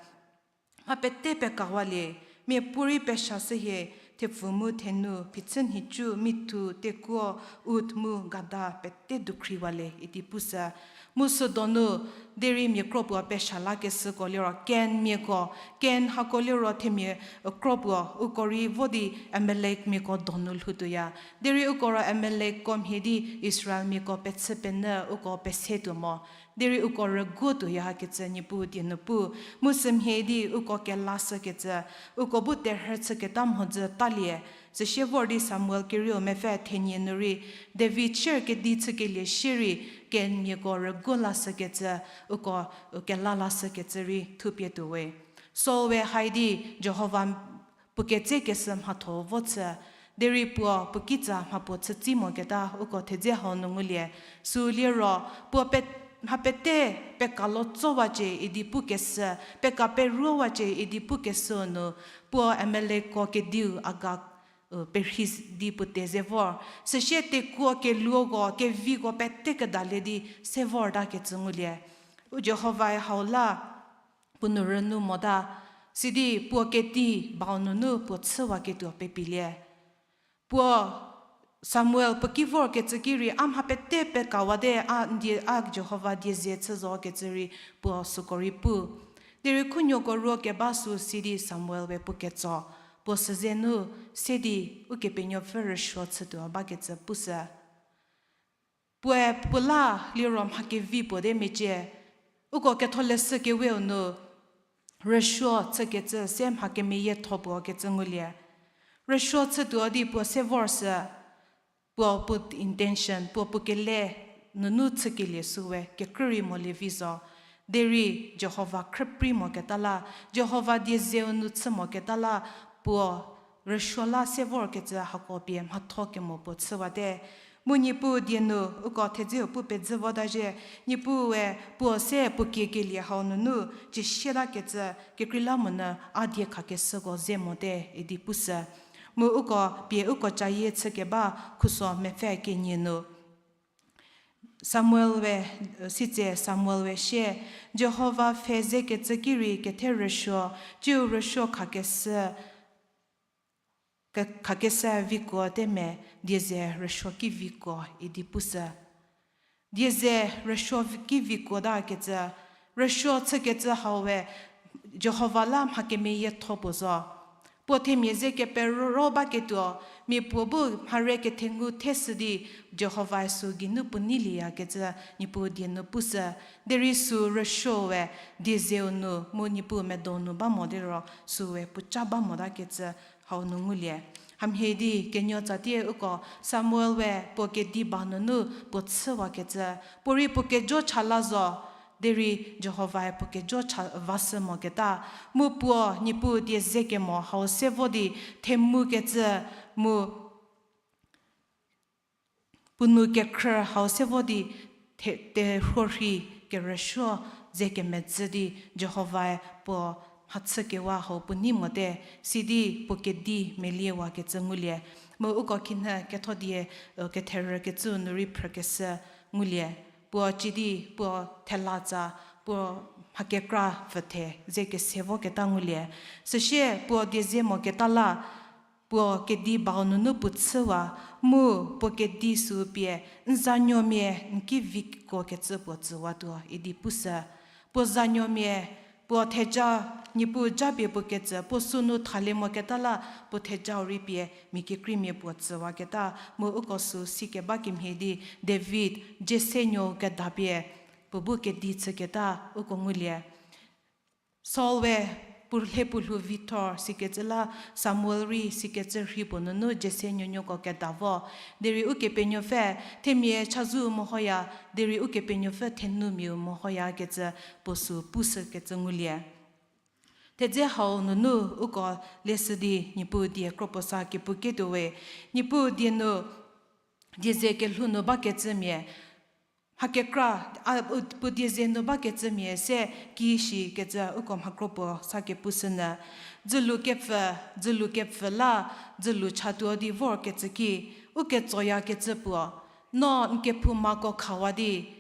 Mha pete pekawalie, miapuorei peshashü hie, thepfu mu thenu, phichü nhicu, mithu, tekuo, ut mu gada pete dukhriwalie idi pushü. Mu südonu, derei mia kro puo pesha lakeshüko liro Kenmiako, Ken hako liro themia, u, kro puo, uko rei vo di Amalekmiako donu lhoutuoya. Derei uko ro Amalekko mhie di Israelmiako pechü penyü uko pesetuo mo. Derei uko rüguotuoya kecü Niepuu die nu pu. Mu sümhie di uko kelashükecü, uko bu terhü chüketa mhodzü talie. Süsie vor di Samuel kerieu mepfü thenie nu rei, David sier kedi chükelie shierei, Kenmiako rüguo lashükecü, uko, u, kela lashükecü rei thupie tuowe. Saul we haidi Jihova puo ketsekeshü mhatho vo chü, derei puo puo kitsa mha puo chütsi moketa uko thedze hau nu ngulie. Sü liro, puo pe-, mha pete pekalo tsowacie idi pukeshü, peka peruowacie idi pukeshüu nu, puo Amalekko kediu Agag, u, perhi di puo te ze vor. Süsie tekuo keluoko, keviko pete kedalie di se vortakecü ngulie. U Jihovae hau la puo nou rünu mota, sidi puo kedi bau nunu puo chüwaketuo pepilie. Puo Samuel puo ki vorkecü ki rei, a mha pete pekawate, a n die, a Jihova die ze chü zo kecü rei puo süko rei pu. Derei khunuoko ruo keba sü sidi Samuel we puo ketso, puo süzenu se di Ukepenuopfü rüsuo chütuo bakecü pushü. Puoe puo la liro mha kevi puo te mecie, uko ketholeshü keweu nu rüsuo chükecü se mha kemeyietho puo kecü ngulie. Rüsuo chütuo di puo se vorsü, puo puo intention, puo puo kele nunu chükelie süwe kekrü rei molie vi zo. Derei Jihova khrüprei moketa la, Jihova die zeu nu chü moketa la, puo rüsuo la se vorkecü hako pie mhatho kemo puo chüwate. Mu Niepuu die nu uko thedzeu pu pedzü vota zhie, Niepuue puo se puo kiekelie hau nunu ciesieta kecü kekreilamonyü a die khakeshüko ze mote idi pushü. Mu uko pie uko cayie chükeba khuso mepfü kenie nu Samuel we, sitse Samuel we sie, Jihova pfhe zekecü ki rei kethe rüsuo, tsiu rüsuo khakeshü, ke-, khakeshü vikuo te me, die ze rüsuo ki vikuo idi pushü. Die ze rüsuo ki vikuo takecü, rüsuo chükecü hau we Jihova la mha kemeyietho puo zo. Puo themia ze kepero baketuo, mia puo bu mhare kethengu theshü di Jihovae sü geinu puo neileiyakecü Niepuu die nu pushü, derei sü rüsuo we die zeu nu mu Niepuu medo nu ba mo liro süwe puoca ba motakecü hau nu ngulie. Hamhie di kenuo tsatie uko Samuel we puo kedi ba nunu puo chüwakecü, puo rei puo kejo cha la zo, derei Jihovae puo kejo cha vashü moketa, mu puo Niepuu die ze kemo hau se vo di themukecü mu puo nou kekhrü hau se vo di the-, terhuo rhei kerüsuo ze kemedzü di Jihovae puo mhachükewa hau puo nei mote, sidi puo kedi meliewakecü ngulie. Mu uko khinhie ketho die, ketherükecüu nu rei phrükeshü ngulie. Puo cidi puo thelatsa, puo mha kekra pfüthe ze kese voketa ngulie. Süsie puo die ze moketa la, puo kedi bau nunu puo chüwa, mu puo kedi sü pie, n zanuomia n ki vikuokecü puo tsüwatuo idi pushü. Puo zanuomia, puo theja, Niepuu japie puo kecü, puo sünu thalie moketa la, puo thejau rei pie mia kekreimia puo tsüwaketa, mu uko sü sikeba kemhie di, David, Jesse nuou kedapie, puo bu kedi chüketa, uko ngulie. Saul we puo lhe puo lhou vithor sikecü la Samuel rei sikecü rhei puo nunu Jesse nuonuoko keda vo. Derei Ukepenuopfü themia chazou mehoya, derei Ukepenuopfü thenumiau mehoyakecü puo sü pushükecü ngulie. Thedze hau nunu uko leshü di Niepuu die kropuo sa kepu ketuo we. Niepuu die nu, dieze kelhou nu bakecümia, mha kekra, a, u, puo dieze nu bakecümia se ki shikecü uko mha kropuo sa kepushünyü. Dzülu kepfü, dzülu kepfü la, dzülu chatuo di vorkecü ki, u ketsoyakecü puo, no n kephoumako khawa di,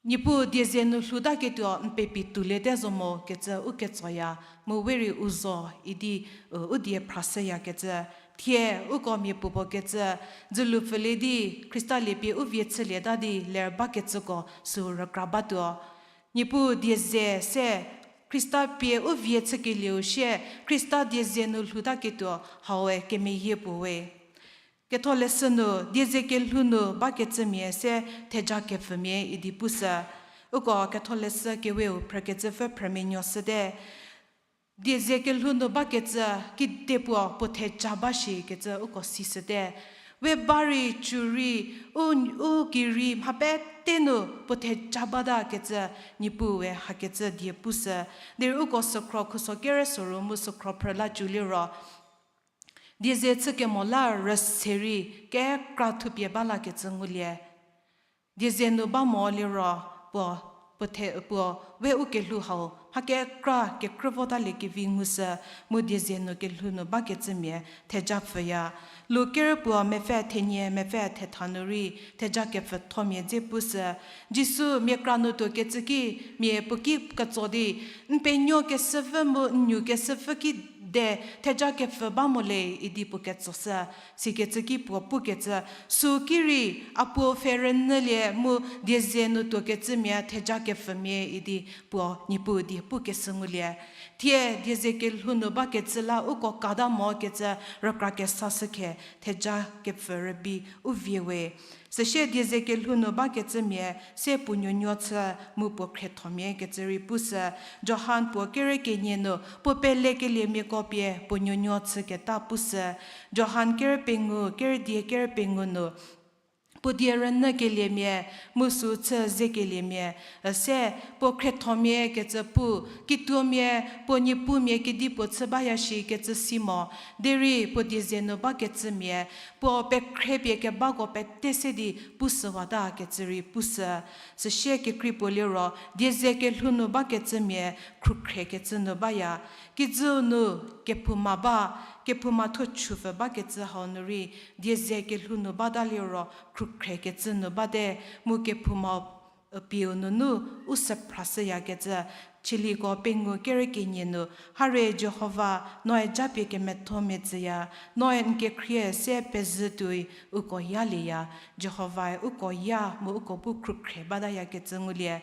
Niepuu dieze nu lhoutaketuo n pepi touliete zo mo kecü u ketsoya, mu we rei u zo idi, u, u die phrashüyakecü. Thie uko mia puopuo kecü, dzülu pfülie di Khrista liepie u vie chülieta di ler bakecüko sü rükra batuo. Niepuu dieze se Khrista pie u vie chükelieu shie, Khrista dieze nu lhoutaketuo haue kemeyie puo we. Ketholeshü nu, dieze kelhou nu bakecümia se theja kepfümia idi pushü. Uko Ketholeshü keweu phrükecüpfü phrümenuoshüte. Dieze kelhou nu bakecü kidepuo puo theja ba shikecü uko sishüte. We ba rei cü rei, u, u ki rei mha pete nu puo theja batakecü Niepuue hakecü die pushü. Derei uko sükhro khuso kere soru mu sükhro phrü la cü liro, dieze chükemo la rüse rei kekra thupie ba lakecü ngulie. Dieze nu ba mo liro puo, puo the, puo we u kelhou hau mha kekra kekrü votaliekevi ngushü, mu dieze nu kelhou nu bakecümia theja pfüya. Lu ker puo mepfü thenie mepfü thetha nu rei theja kepfüthomia dze pushü. Jisu mia kra nu tuokecü ki, mia puo ki ketso di, n penuo keshüpfü mu n nuo keshüpfü ki de theja kepfü ba mo le idi puo ketsoshü. Sikecü ki puo pukecü, sü ki rei a puo pfhe rünyülie mu dieze nu tuokecümia theja kepfümia idi puo Niepuu die pukeshü ngulie. Thie dieze kelhou nu bakecü la uko kata mokecü rükra kesashükhe theja kepfü rübei u vie we. Süsie dieze kelhou nu bakecümia se puo nuonuo chü mu puo khriethomia kecü rei pushü. Johan puo kere kenie nu puo pelekeliemiako pie puo nuonuo chüketa pushü. Johan kere pengou, kere die kere pengou nu puo die rünyükeliemia, mu sü chü zekeliemia, üse puo khriethomia kecü pu, kituomia, puo niepumia kedipuo chü baya shikecü si mo, derei puo dieze nu bakecümia, puo pekhrepie kebako pete se di pushüwatakecü rei pushü. Süsie kekrei puo liro, dieze kelhou nu bakecümia, khrükhriekecü nu baya. Kijüu nu kephouma ba, kephouma thuo chupfü bakecü hau nu rei, dieze kelhou nu bata liro, khrükhriekecü nu bate, mu kephouma, pieu nunu u süphrashüyakecü, Chiliko pengou kere kenie nu, harie Jihova, noe japie kemetho metsüya, noe n kekhrie se pezhü tuoi uko yalieya, Jihovae uko ya mu uko bu khrükhrie batayakecü ngulie.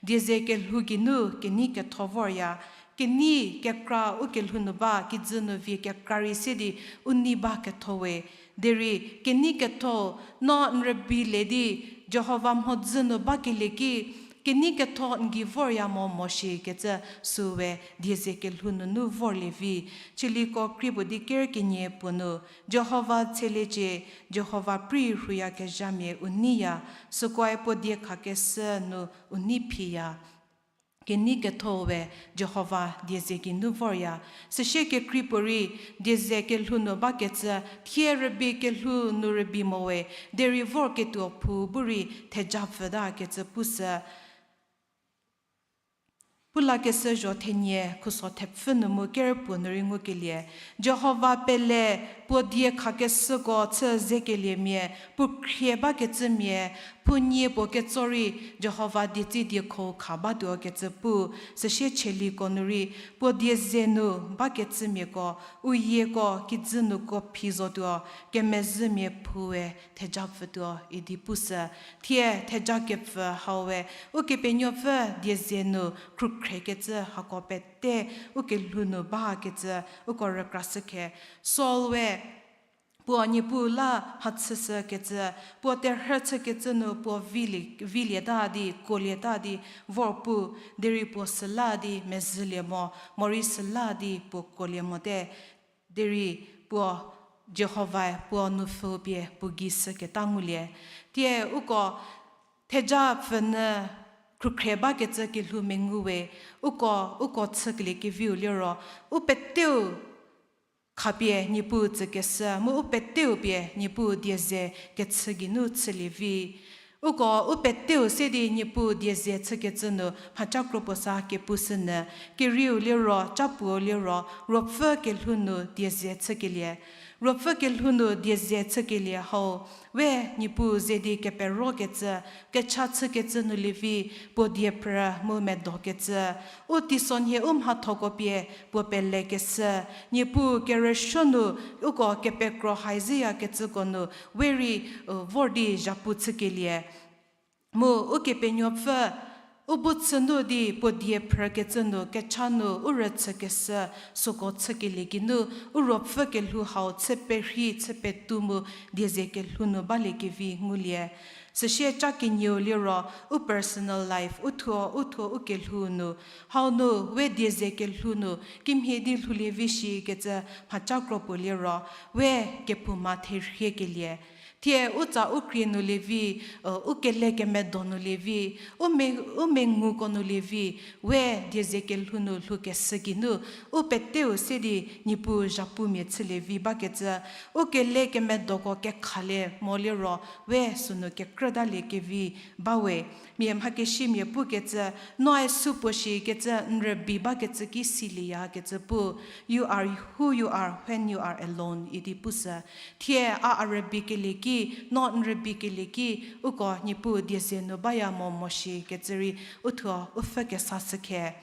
Dieze kelhou geinu kenei ketho vorya, kenei kekra u kelhou nu ba kijü nu vie kekra rei se di u nei ba ketho we. Derei kenei ketho no n rübei le di Jihova mhodzü nu bakelie ki, kenei ketho n gei vorya mo mo shikecü süwe dieze kelhou nunu vorlie vi. Chiliko krie puo di ker kenie puo nu, Jihova tsheliecie, Jihova prei rhuyakezhamia u neiya, sükoe puo diekhakeshü nu u nei phiya. Kenei ketho we Jihova dieze geinu vorya. Süsie kekrei puorei dieze kelhou nu bakecü, thie rübei kelhou nu rübei mo we, derei vorketuo phou bu rei theja pfütakecü pushü. Pulakeshü zho thenie khuso thepfü nu mu ker puo nu rei ngukelie. Jihova pele Puo die khakeshüko chü zekeliemia, puo khrie bakecümia, puo nie puo ketso rei Jihova dietsi diekho kha batuo kecü pu, süsie chieliko nu rei, puo die ze nu bakecümiako, u yieko kijü nuko phi zotuo, kemezhümia phuoe theja pfütuo idi pushü. Thie theja kepfü hau we, Ukepenuopfü die ze nu khrükhrekecü hako pete, u kelhou nu bakecü, uko rükrashükhe. Saul we, puo Niepuu la mhachüshükecü, puo terhü chükecü nu puo vilie, vilieta di, kuolieta di, vor pu, derei puo süla di mezhülie mo, morei süla di puo kuolie mote, derei puo Jihovae puo nupfhü pie puo gei shüketa ngulie. Thie uko theja pfünyü khrükhre bakecü kelhou mengu we, uko, uko chükelie keviu liro, u peteu khapie Niepuu tsükeshü, mu u peteu pie Niepuu die ze kechü geinu chülie vi. Uko u peteu se di Niepuu die ze chükecü nu mhaca kro puo sa kepushünyü, kerieu liro, capuo liro, ruopfü kelhou nu die ze chükelie. Ruopfü kelhou nu die ze chükelie hau, we Niepuu ze di keperokecü, kecha chükecü nu lievi, puo die phrü mu medokecü. U teisonhie u mhathoko pie puo pelekeshü, Niepuu kerüsuo nu uko kepekro haizhüyakecüko nu, we rei, u, vor di zhapu chükelie. Mu Ukepenuopfü, u bu chü nu di puo die phrükecü nu kecha nu u rüchükeshü süko chükelie geinu, u ruopfü kelhou hau chü perhei, chü petu mu die ze kelhou nu baliekevi ngulie. Süsie ca kenieu liro, u personal life, u thuo, u thuo u kelhou nu, hau nu, we die ze kelhou nu, kimhie di lhoulie vi shikecü mhaca kro puo liro, we kephouma therhiekelie. Thie u tsa u krie nu lievi, u, u kele kemedo nu lievi, u me, u menguko nu lievi, we die ze kelhou nu lhoukeshü geinu, u peteu se di Niepuu zhapumia chülie vi bakecü, u kele kemedoko kekhalie mo liro, we sünu kekrütalie kevi bawe. Mia mhakesimia pukecü, noe supuo shikecü n rübei bakecü ki silieyakecü pu, you are who you are when you are alone idi pushü. Thie a, a rübeikelie ki, no n rübeikelie ki, uko Niepuu die ze nu baya mo mo shikecü rei, u thuo u pfhü kesa shükhe.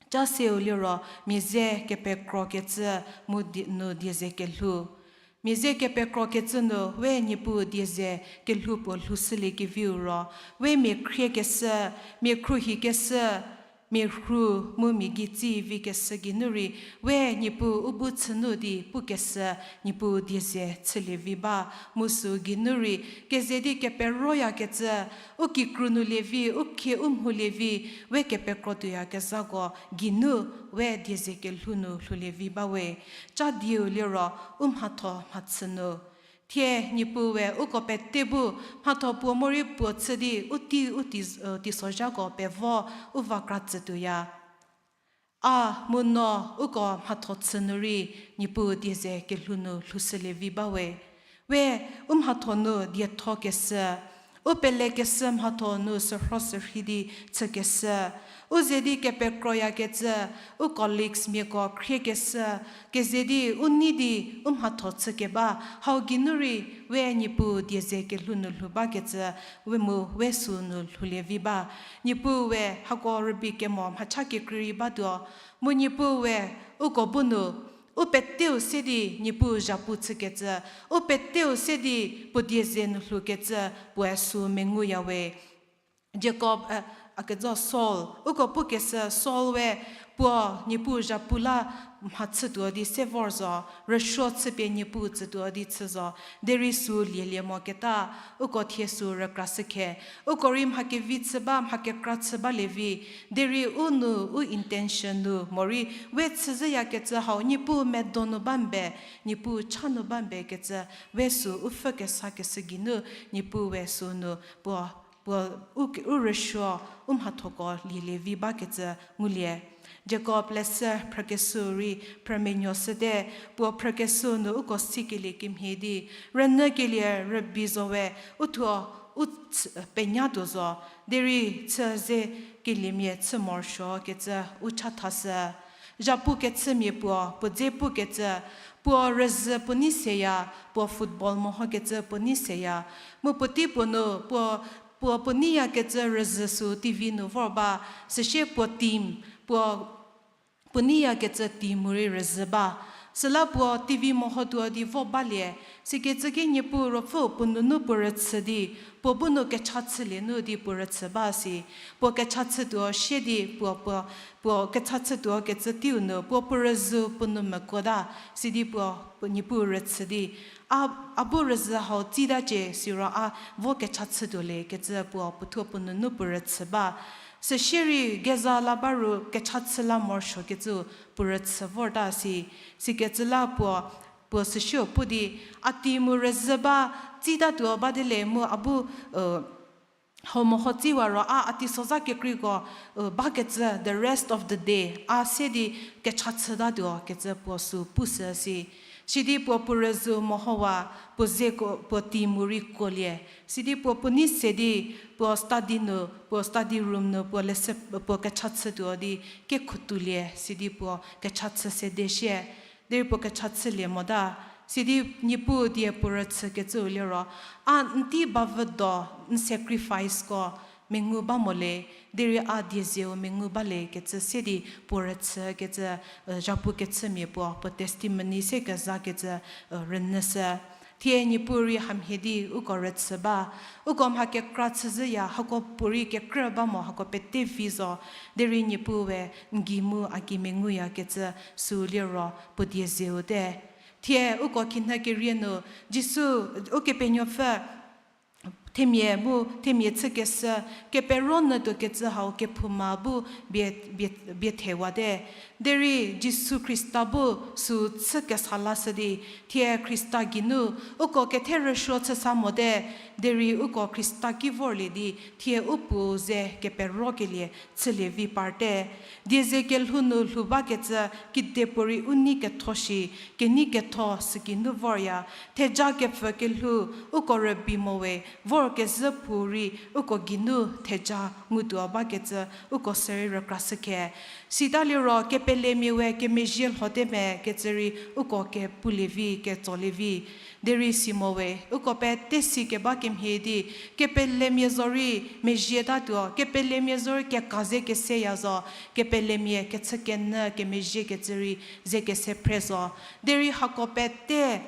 Ca seu liro mia ze kepekrokecü mu di, nu die ze kelhou. Mia ze kepekrokecü nu we Niepuu die ze kelhou puo lhoushülie keviu ro, we mia khriekeshü, mia khruohikeshü, mia rhu mu mia gei tsi vikeshü geinu rei, we Niepuu u bu chü nu di pukeshü Niepuu die ze chülie vi ba, mu sü geinu rei, keze di keperoyakecü, u kikru nu lievi, u khie u mhoulie vi, we kepekro tuoyakezhako geinu, we die ze kelhou nu lhoulie vi bawe. Ca dieu liro, u mhatho mhachü nu. Thie Niepuu we uko pete bu mhatho puo morei puo chü di u tei u tei, u teisozhako pevo u va kra tsütuoya. A mu no uko mhatho chü nu rei Niepuu die ze kelhou nu lhoushülie vi bawe. We u mhatho nu diethokeshü, u pelekeshü mhatho nu sürho sürhei di chükeshü, u ze di kepekroyakecü, u colleagues miako khriekeshü, keze di u nei di u mhatho chükeba, hau geinu rei we Niepuu die ze kelhou nu lhou bakecü, we mu we sünu lhoulie vi ba. Niepuu we hako rübei kemo mhacha kekrei rei batuo, mu Niepuu we uko bu nu, u peteu se di Niepuu zhapu chükecü, u peteu se di puo die ze nu lhoukecü puoe sü menguya we. Jakob, a, a kezo Saul, uko pukeshü Saul we puo Niepuu zhapu la mhachütuo di se vor zo, rüsuo chüpie Niepuu tsütuo di chü zo, derei sü lielie moketa, uko thie sü rükrashükhe, uko rei mha kevi chü ba, mha kekra chü balie vi, derei u nu, u intention nu, morei we chüzhüyakecü hau Niepuu medo nu ba mbe, Niepuu cha nu ba mbe kecü, we sü u pfhü kesakeshü geinu, Niepuu we sünu puo, puo u ke, u rüsuo, u mhathoko lielie vi bakecü ngulie. Jakob leshü phrükeshü rei phrümenuoshüte, puo phrükeshü nu uko sikelie kemhie di, rünyükelie rübei zo we, u thuo, u ch-, penyatuo zo, derei chü ze keliemia chü morosuo kecü u chathashü. zhapu kechümia puo, puo dze pukecü, puo rüzhü puo nei seya, puo football mehokecü puo nei seya. Mu puotei puo nu, puo, puo puo neiyakecü rüzhü sü T V nu vor ba, süsie puo team, puo puo neiyakecü team-u rei rüzhü ba. Süla puo T V mehotuo di vo balie, sikecü ki Niepuu Ruopfü puo nunu puo rüchü di, puo bu nu kecha chülie nu di puo rüchü ba si. Puo kecha chütuo sie di puo, puo, puo kecha chütuo kecü teiu nu, puo puo rüzhü puo nu mekuota, sidi puo, puo Niepuu rüchü di, a, a bu rüzhü hau tsitacie siro a vo kecha chütuo le kecü puo puothuo puo nunu puo rüchü ba. Süsie rei geza la ba ru kecha chü la morosuokecü puo rüchü vorta si, sikecü la puo, puo süsieu pu di, a team-u rüzhü ba, tsitatuo ba di le mu a bu, hau meho tsiwa ro a, a teisozha kekreiko, bakecü the rest of the day a se di kecha chütatuo kecü puo sü pushü si. Sidi puo puo rüzhü mehowa, puo zeko, puo team-u rei kuolie. Sidi puo puo nei se di, puo study nu, puo study room nu, puo lese, puo kecha chütuo di, kekhotulie, sidi puo kecha chü sede shie. Derei puo kecha chülie mota, sidi Niepuu die puo rüchükecüu liro, a n tei bavüdo, n sacrificeko mengu ba mo le, derei a diezeu mengu bale kecü se di puo rüchükecü, zhapu kechümia puo, puo testimony se kezakecü, rünyüshü. Thie Niepuu rei hamhie di uko rüchü ba, uko mha kekra chüzhüya, hako puorei kekrü ba mo hako pete vi zo, derei Niepuue n gei mu a gei menguyakecü sü liro puo diezeu te. Thie uko khinhie kerie nu, Jisu, Ukepenuopfü, themia mu themia chükeshü, kepero nyü tuokecü hau kephouma bu bie, bie, bie thewate. Derei Jisu Khrista bu sü chü kesa lashü di, thie Khrista geinu uko kethe rüsuo chüsa mote, derei uko Khrista ki vorlie di, thie u Puou ze keperokelie chülie vi parte. Dieze kelhou nu lhou bakecü, kedipuorei u nei ketho shi, kenei ketho süki nu vorya, theja kepfü kelhou, uko rübei mo we, vorkezhü puorei uko geinu theja ngutuo bakecü, uko sürei rükrashükhe. Sita liro kepelemia we kemezhie lhote me kecü rei uko kepulie vi, ketsolie vi. Derei si mo we, uko pete si keba kemhie di, kepelemia zorei mezhietatuo, kepelemia zorei keka ze keseya zo, kepelemia kechükenyü kemezhiekecü rei ze kese phre zo. Derei hako pete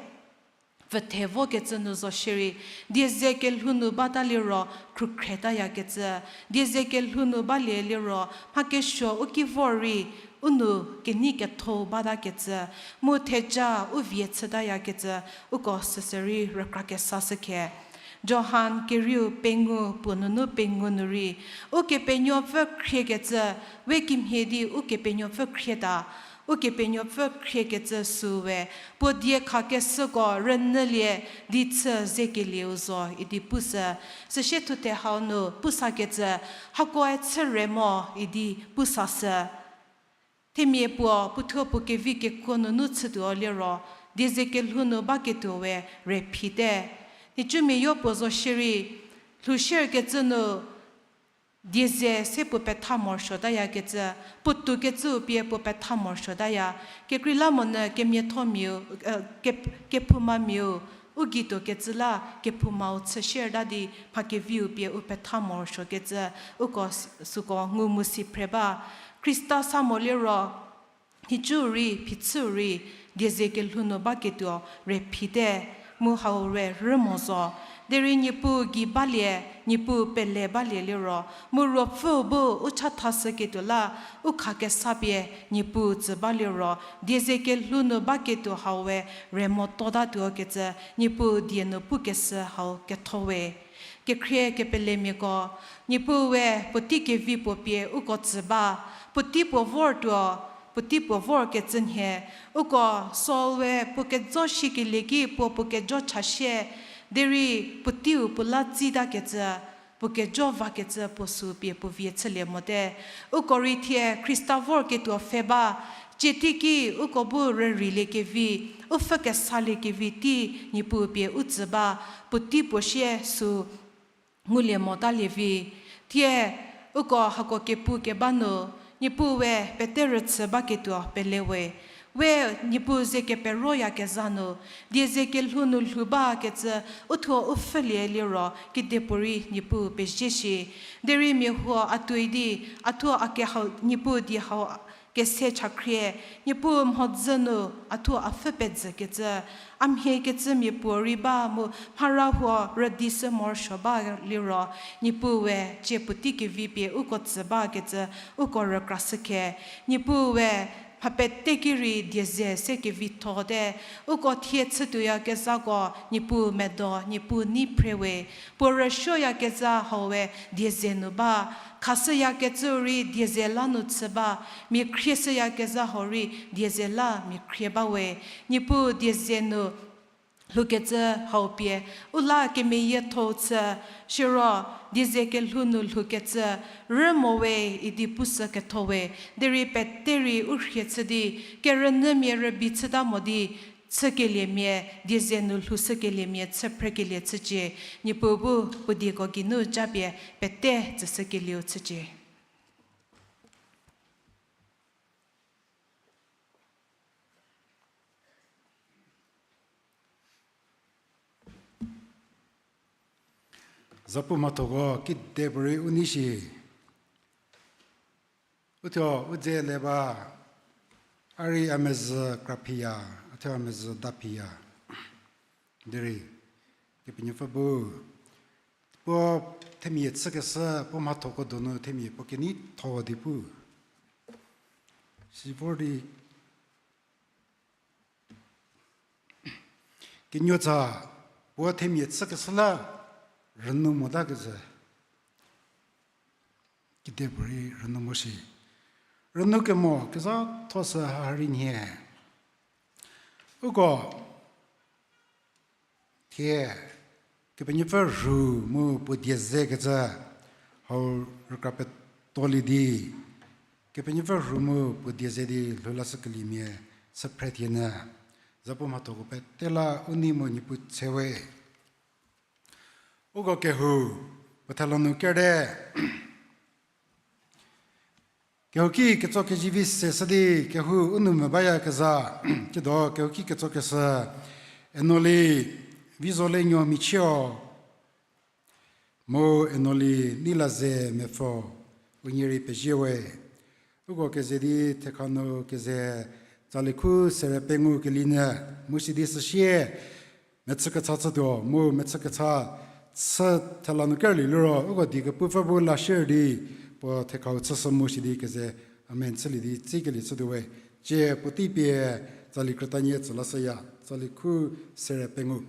pfüthe vokecü nu zo shierei, dieze kelhou nu bata liro khrükhretayakecü, dieze kelhou nu balie liro mha kesuo u ki vor rei u nu kenei ketho batakecü, mu theja u vie chütayakecü, uko süsürei rükrakesashükhe. Johan kerieu pengou puo nunu pengou nu rei, Ukepenuopfü khriekecü, we kemhie di Ukepenuopfü khrieta, Ukepenuopfü khriekecü süu we, puo diekhakeshüko rünyülie di chü zekelieu zo idi pushü, süsie thuthe hau nu pusakecü, hakoe chü re mo idi pusashü. Themia puo puothuo puo kevi kekuo nunu chütuo liro, dieze kelhou nu baketuo we re phite. Nhicumia yo puo zo shierei, lhou shierkecü nu, dieze se puo petha morosuotayakecü, puotoukecüu pie puo petha morosuotaya, kekreilamonyü kemiathomiau, e, ke, kephoumamiau, u geituokecü la kephoumau chü shierta di mha keviu pie u petha morosuokecü, uko s-, süko ngu mu si phre ba. Khrista sa mo liro, nhicu rei, phichüu rei, dieze kelhou nu baketuo re phite, mu hau re rü mo zo. Derei Niepuu gei balie, Niepuu pele balie liro, mu Ruopfüu bu u chathashüketuo la, u khakesa pie Niepuu tsü ba liro, dieze kelhou nu baketuo hau we re mototatuokecü, Niepuu die nu pukeshü hau ketho we. Kekhrie kepelemiako, Niepuu we puotei kevi puo pie uko tsü ba, puotei puo vortuo, puotei puo vorkecü nhie, uko Saul we puo kejo shikelie ki puo puo kejo chashie, derei puoteiu puo la tsitakecü, puo kejo vakecü puo sü pie puo vie chülie mote. Uko rei thie Khrista vorketuo pfhe ba, tsie teiki uko bu rüreiliekevi, u pfhü kesaliekevi tei Niepuu pie u tsü ba, puotei puo sie sü ngulie motalie vi. Thie uko hako kepu keba nu, Niepuu we pete rüchü baketuo pele we. We Niepuu ze keperoyakezha nu, die ze kelhou nu lhou bakecü uthuo u pfhülie liro, kedipuorei Niepuu pezie shi. Derei mia huo a tuoi di, a thuo a kehau, Niepuu die hau kese chakhrie, Niepuu mhodzü nu a thuo a pfhü pezükecü, a mhie kecü mia puorei ba mu mhara huo rüdi sü morosuo ba liro, Niepuu we cie puotei kevi pie uko tsü bakecü, uko rükrashü khe. Niepuu we mha pete ki rei die ze se kevithote, uko thie chütuoyakezhako Niepuu medo, Niepuu nei phre we, puo rüsuoyakezha hau we die ze nu ba, khashüyakecü rei die ze la nu chü ba, mia khrieshüyakezha hau rei die ze la mia khrie ba we. Niepuu die ze nu lhoukecü hau pie u la kemeyietho chü, siro die ze kelhou nu lhoukecü rü mo we idi pushü ketho we. Derei pete rei u rhie chü di, kerünyümia rübei chüta mo di, chükeliemia, die ze nu lhoushükeliemia chü phrekelie chücie. Niepuu bu puo dieko geinu japie pete tsüshükelieu chücie. Zapu mhathoko kidepuorei u nei shi. Uthuo u dze le ba, a rei a mezhü kraphiya, uthuo a mezhü daphiya. Derei Kepenuopfü bu puo themia chükeshü, puo mhathoko donu themia puo keneitho di pu. Sivor di kenuotsa puo themia chükeshü la rünou motakecü. Kidepuorei rünou mo shi. Rünou kemo kezhatho sü ha rei nhie. Uko thie Kepenuopfü rhu mu puo die zekecü hau rükra petoli di, Kepenuopfü rhu mu puo die ze di lhoulashükeliemia chü phre thie nyü. Zapu mhathoko pete la u nei mu Niepuu tshe we. Uko kehou puo thela nu kerte. Kehouki ketso kezivi se shü di kehou u nou me bayakezha, tsiedo kehouki ketso keshü Enoli Vizolenuo Michio, mu Enoli Neilaze Mepfo, unie rei pezie we. Uko keze di thekha nu keze tsali khu sere pengou kelinyü, mu sidi süsie mechü kecha chütuo, mu mechü kecha chü thela nu kerlie liro, uko die kepufü bu la share di, puo thekhau chüshü mu sidi keze amen chülie di tsikelie chütuo we. Tsie puotei pie tsali krütanie tsü lashüya, tsali khu sere pengou.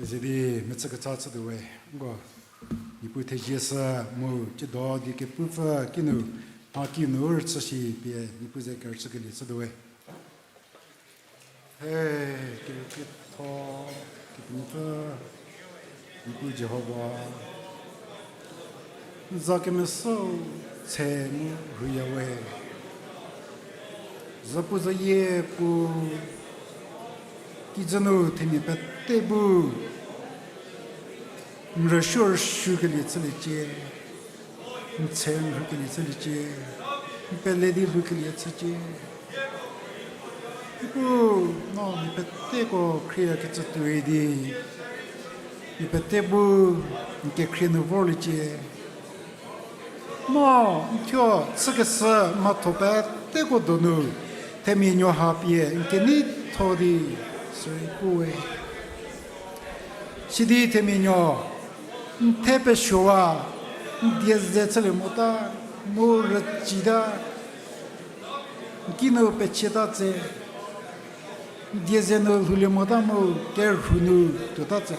Kezedi metsü kecha chütuowe, nko Niepuu thezie sü mu tsiedo die kepupfü kinu, mha kinu rüchü shi pie Niepuu ze kerüchükelie chütuowe. He, kerükrietho, Kepenuopfü, Niepuu Jihova, n za kemesau tshe mu rhuya we. Zapu zayie pu kijü nu themia pete bu n rüsuo rüsuokelie chüliecie, n tshe n rhukelie chüliecie, n pele di lhoukelie chücie. Niepuu, no mia peteko khriekecü tuoi di, mia pete bu n kekhrie nu vorliecie. No n thuo chükeshü mhatho peteko donu themia nuo ha pie n keneitho di sürei puwe. Sidi themia nuo n the pesuowa, n die ze chülie mota, mu rücita, n kinu pechieta tse, n die ze nu lhoulie mota mu kerhu nu tuota tse.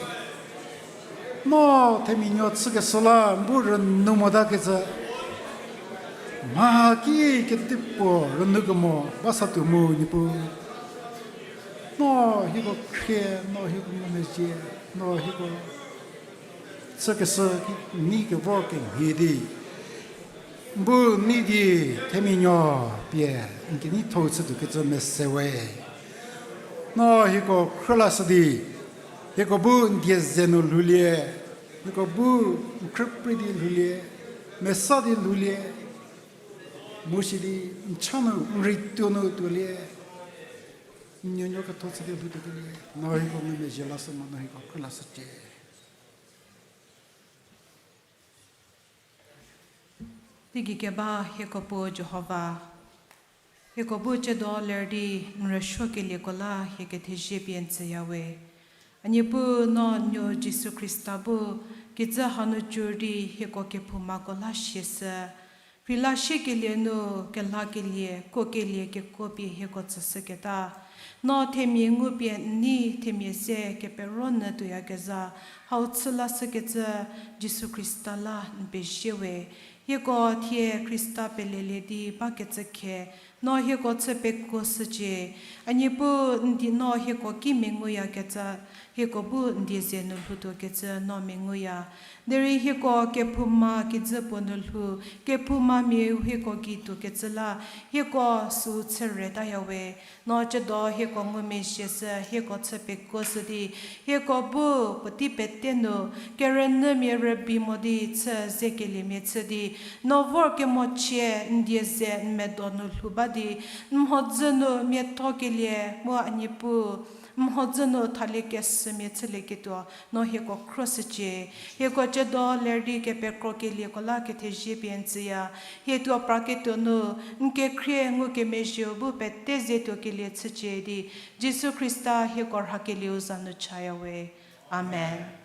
No themia nuo chükeshü la n bu rünou motakecü, mha ki kedipuo rünou kemo ba sa tuo mu Niepuu. No hieko khrie, no hieko ngumezhie, no hieko chükeshü ki nei kevor kemhie di, n bu nei di themia nuo pie n keneitho chütuokecü mese we. No hieko khrülashü di, hieko bu n die ze nu lhoulie, hieko bu n khrüprei di lhoulie, mesa di lhoulie, mu sidi n cha nu n reituo nu tuolie, n nuonuo ketho chü di lhoutuokelie, no hieko ngumezhie lashü mo, no hieko khrülashücie. Teigei keba hieko Puo Jihova, hieko bu tsiedo ler di n rüsuokelieko la hie kethezie pie n tsüya we. A Niepuu, no n nuo Jisu Khrista bu kijü hanu cür di hieko kephoumako la siashü, rheila siekelie nu kelhakelie, kuokelie kekuo pie hieko tsüshüketa. No themia ngu pie n nei themia ze kepero nyü tuoyakezha, hau chü lashükecü Jisu Khrista la n pezie we. Hieko thie Khrista pelelie di bakecü khe, no hieko chü pekuoshücie. A Niepuu, n die no hieko ki menguyakecü, hieko bu n die ze nu lhoutuokecü no menguya. Derei hieko kephouma kijü puo nu lhou, kephoumamia hieko gei tuokecü la, hieko süu chü retaya we. No tsiedo hieko ngumezhie sü hieko chü pekuoshü di, hieko bu puotei pete nu kerünyümia rübei mo di chü zekeliemia chü di, no vorkemochie n die ze n medo nu lhou ba di, n mhodzü nu miathokelie mu a Niepuu, n mhodzü nu thalie kesümia chülieketuo no hieko khroshücie. Hieko tsiedo ler di kepekrokelieko la kethezie pie n tsüya. Hie tuo praketuo nu n kekhrie ngukemezhieu bu pete ze tuokelie chücie di, Jisu Khrista hieko rhakelieu za nu chaya we. Amen.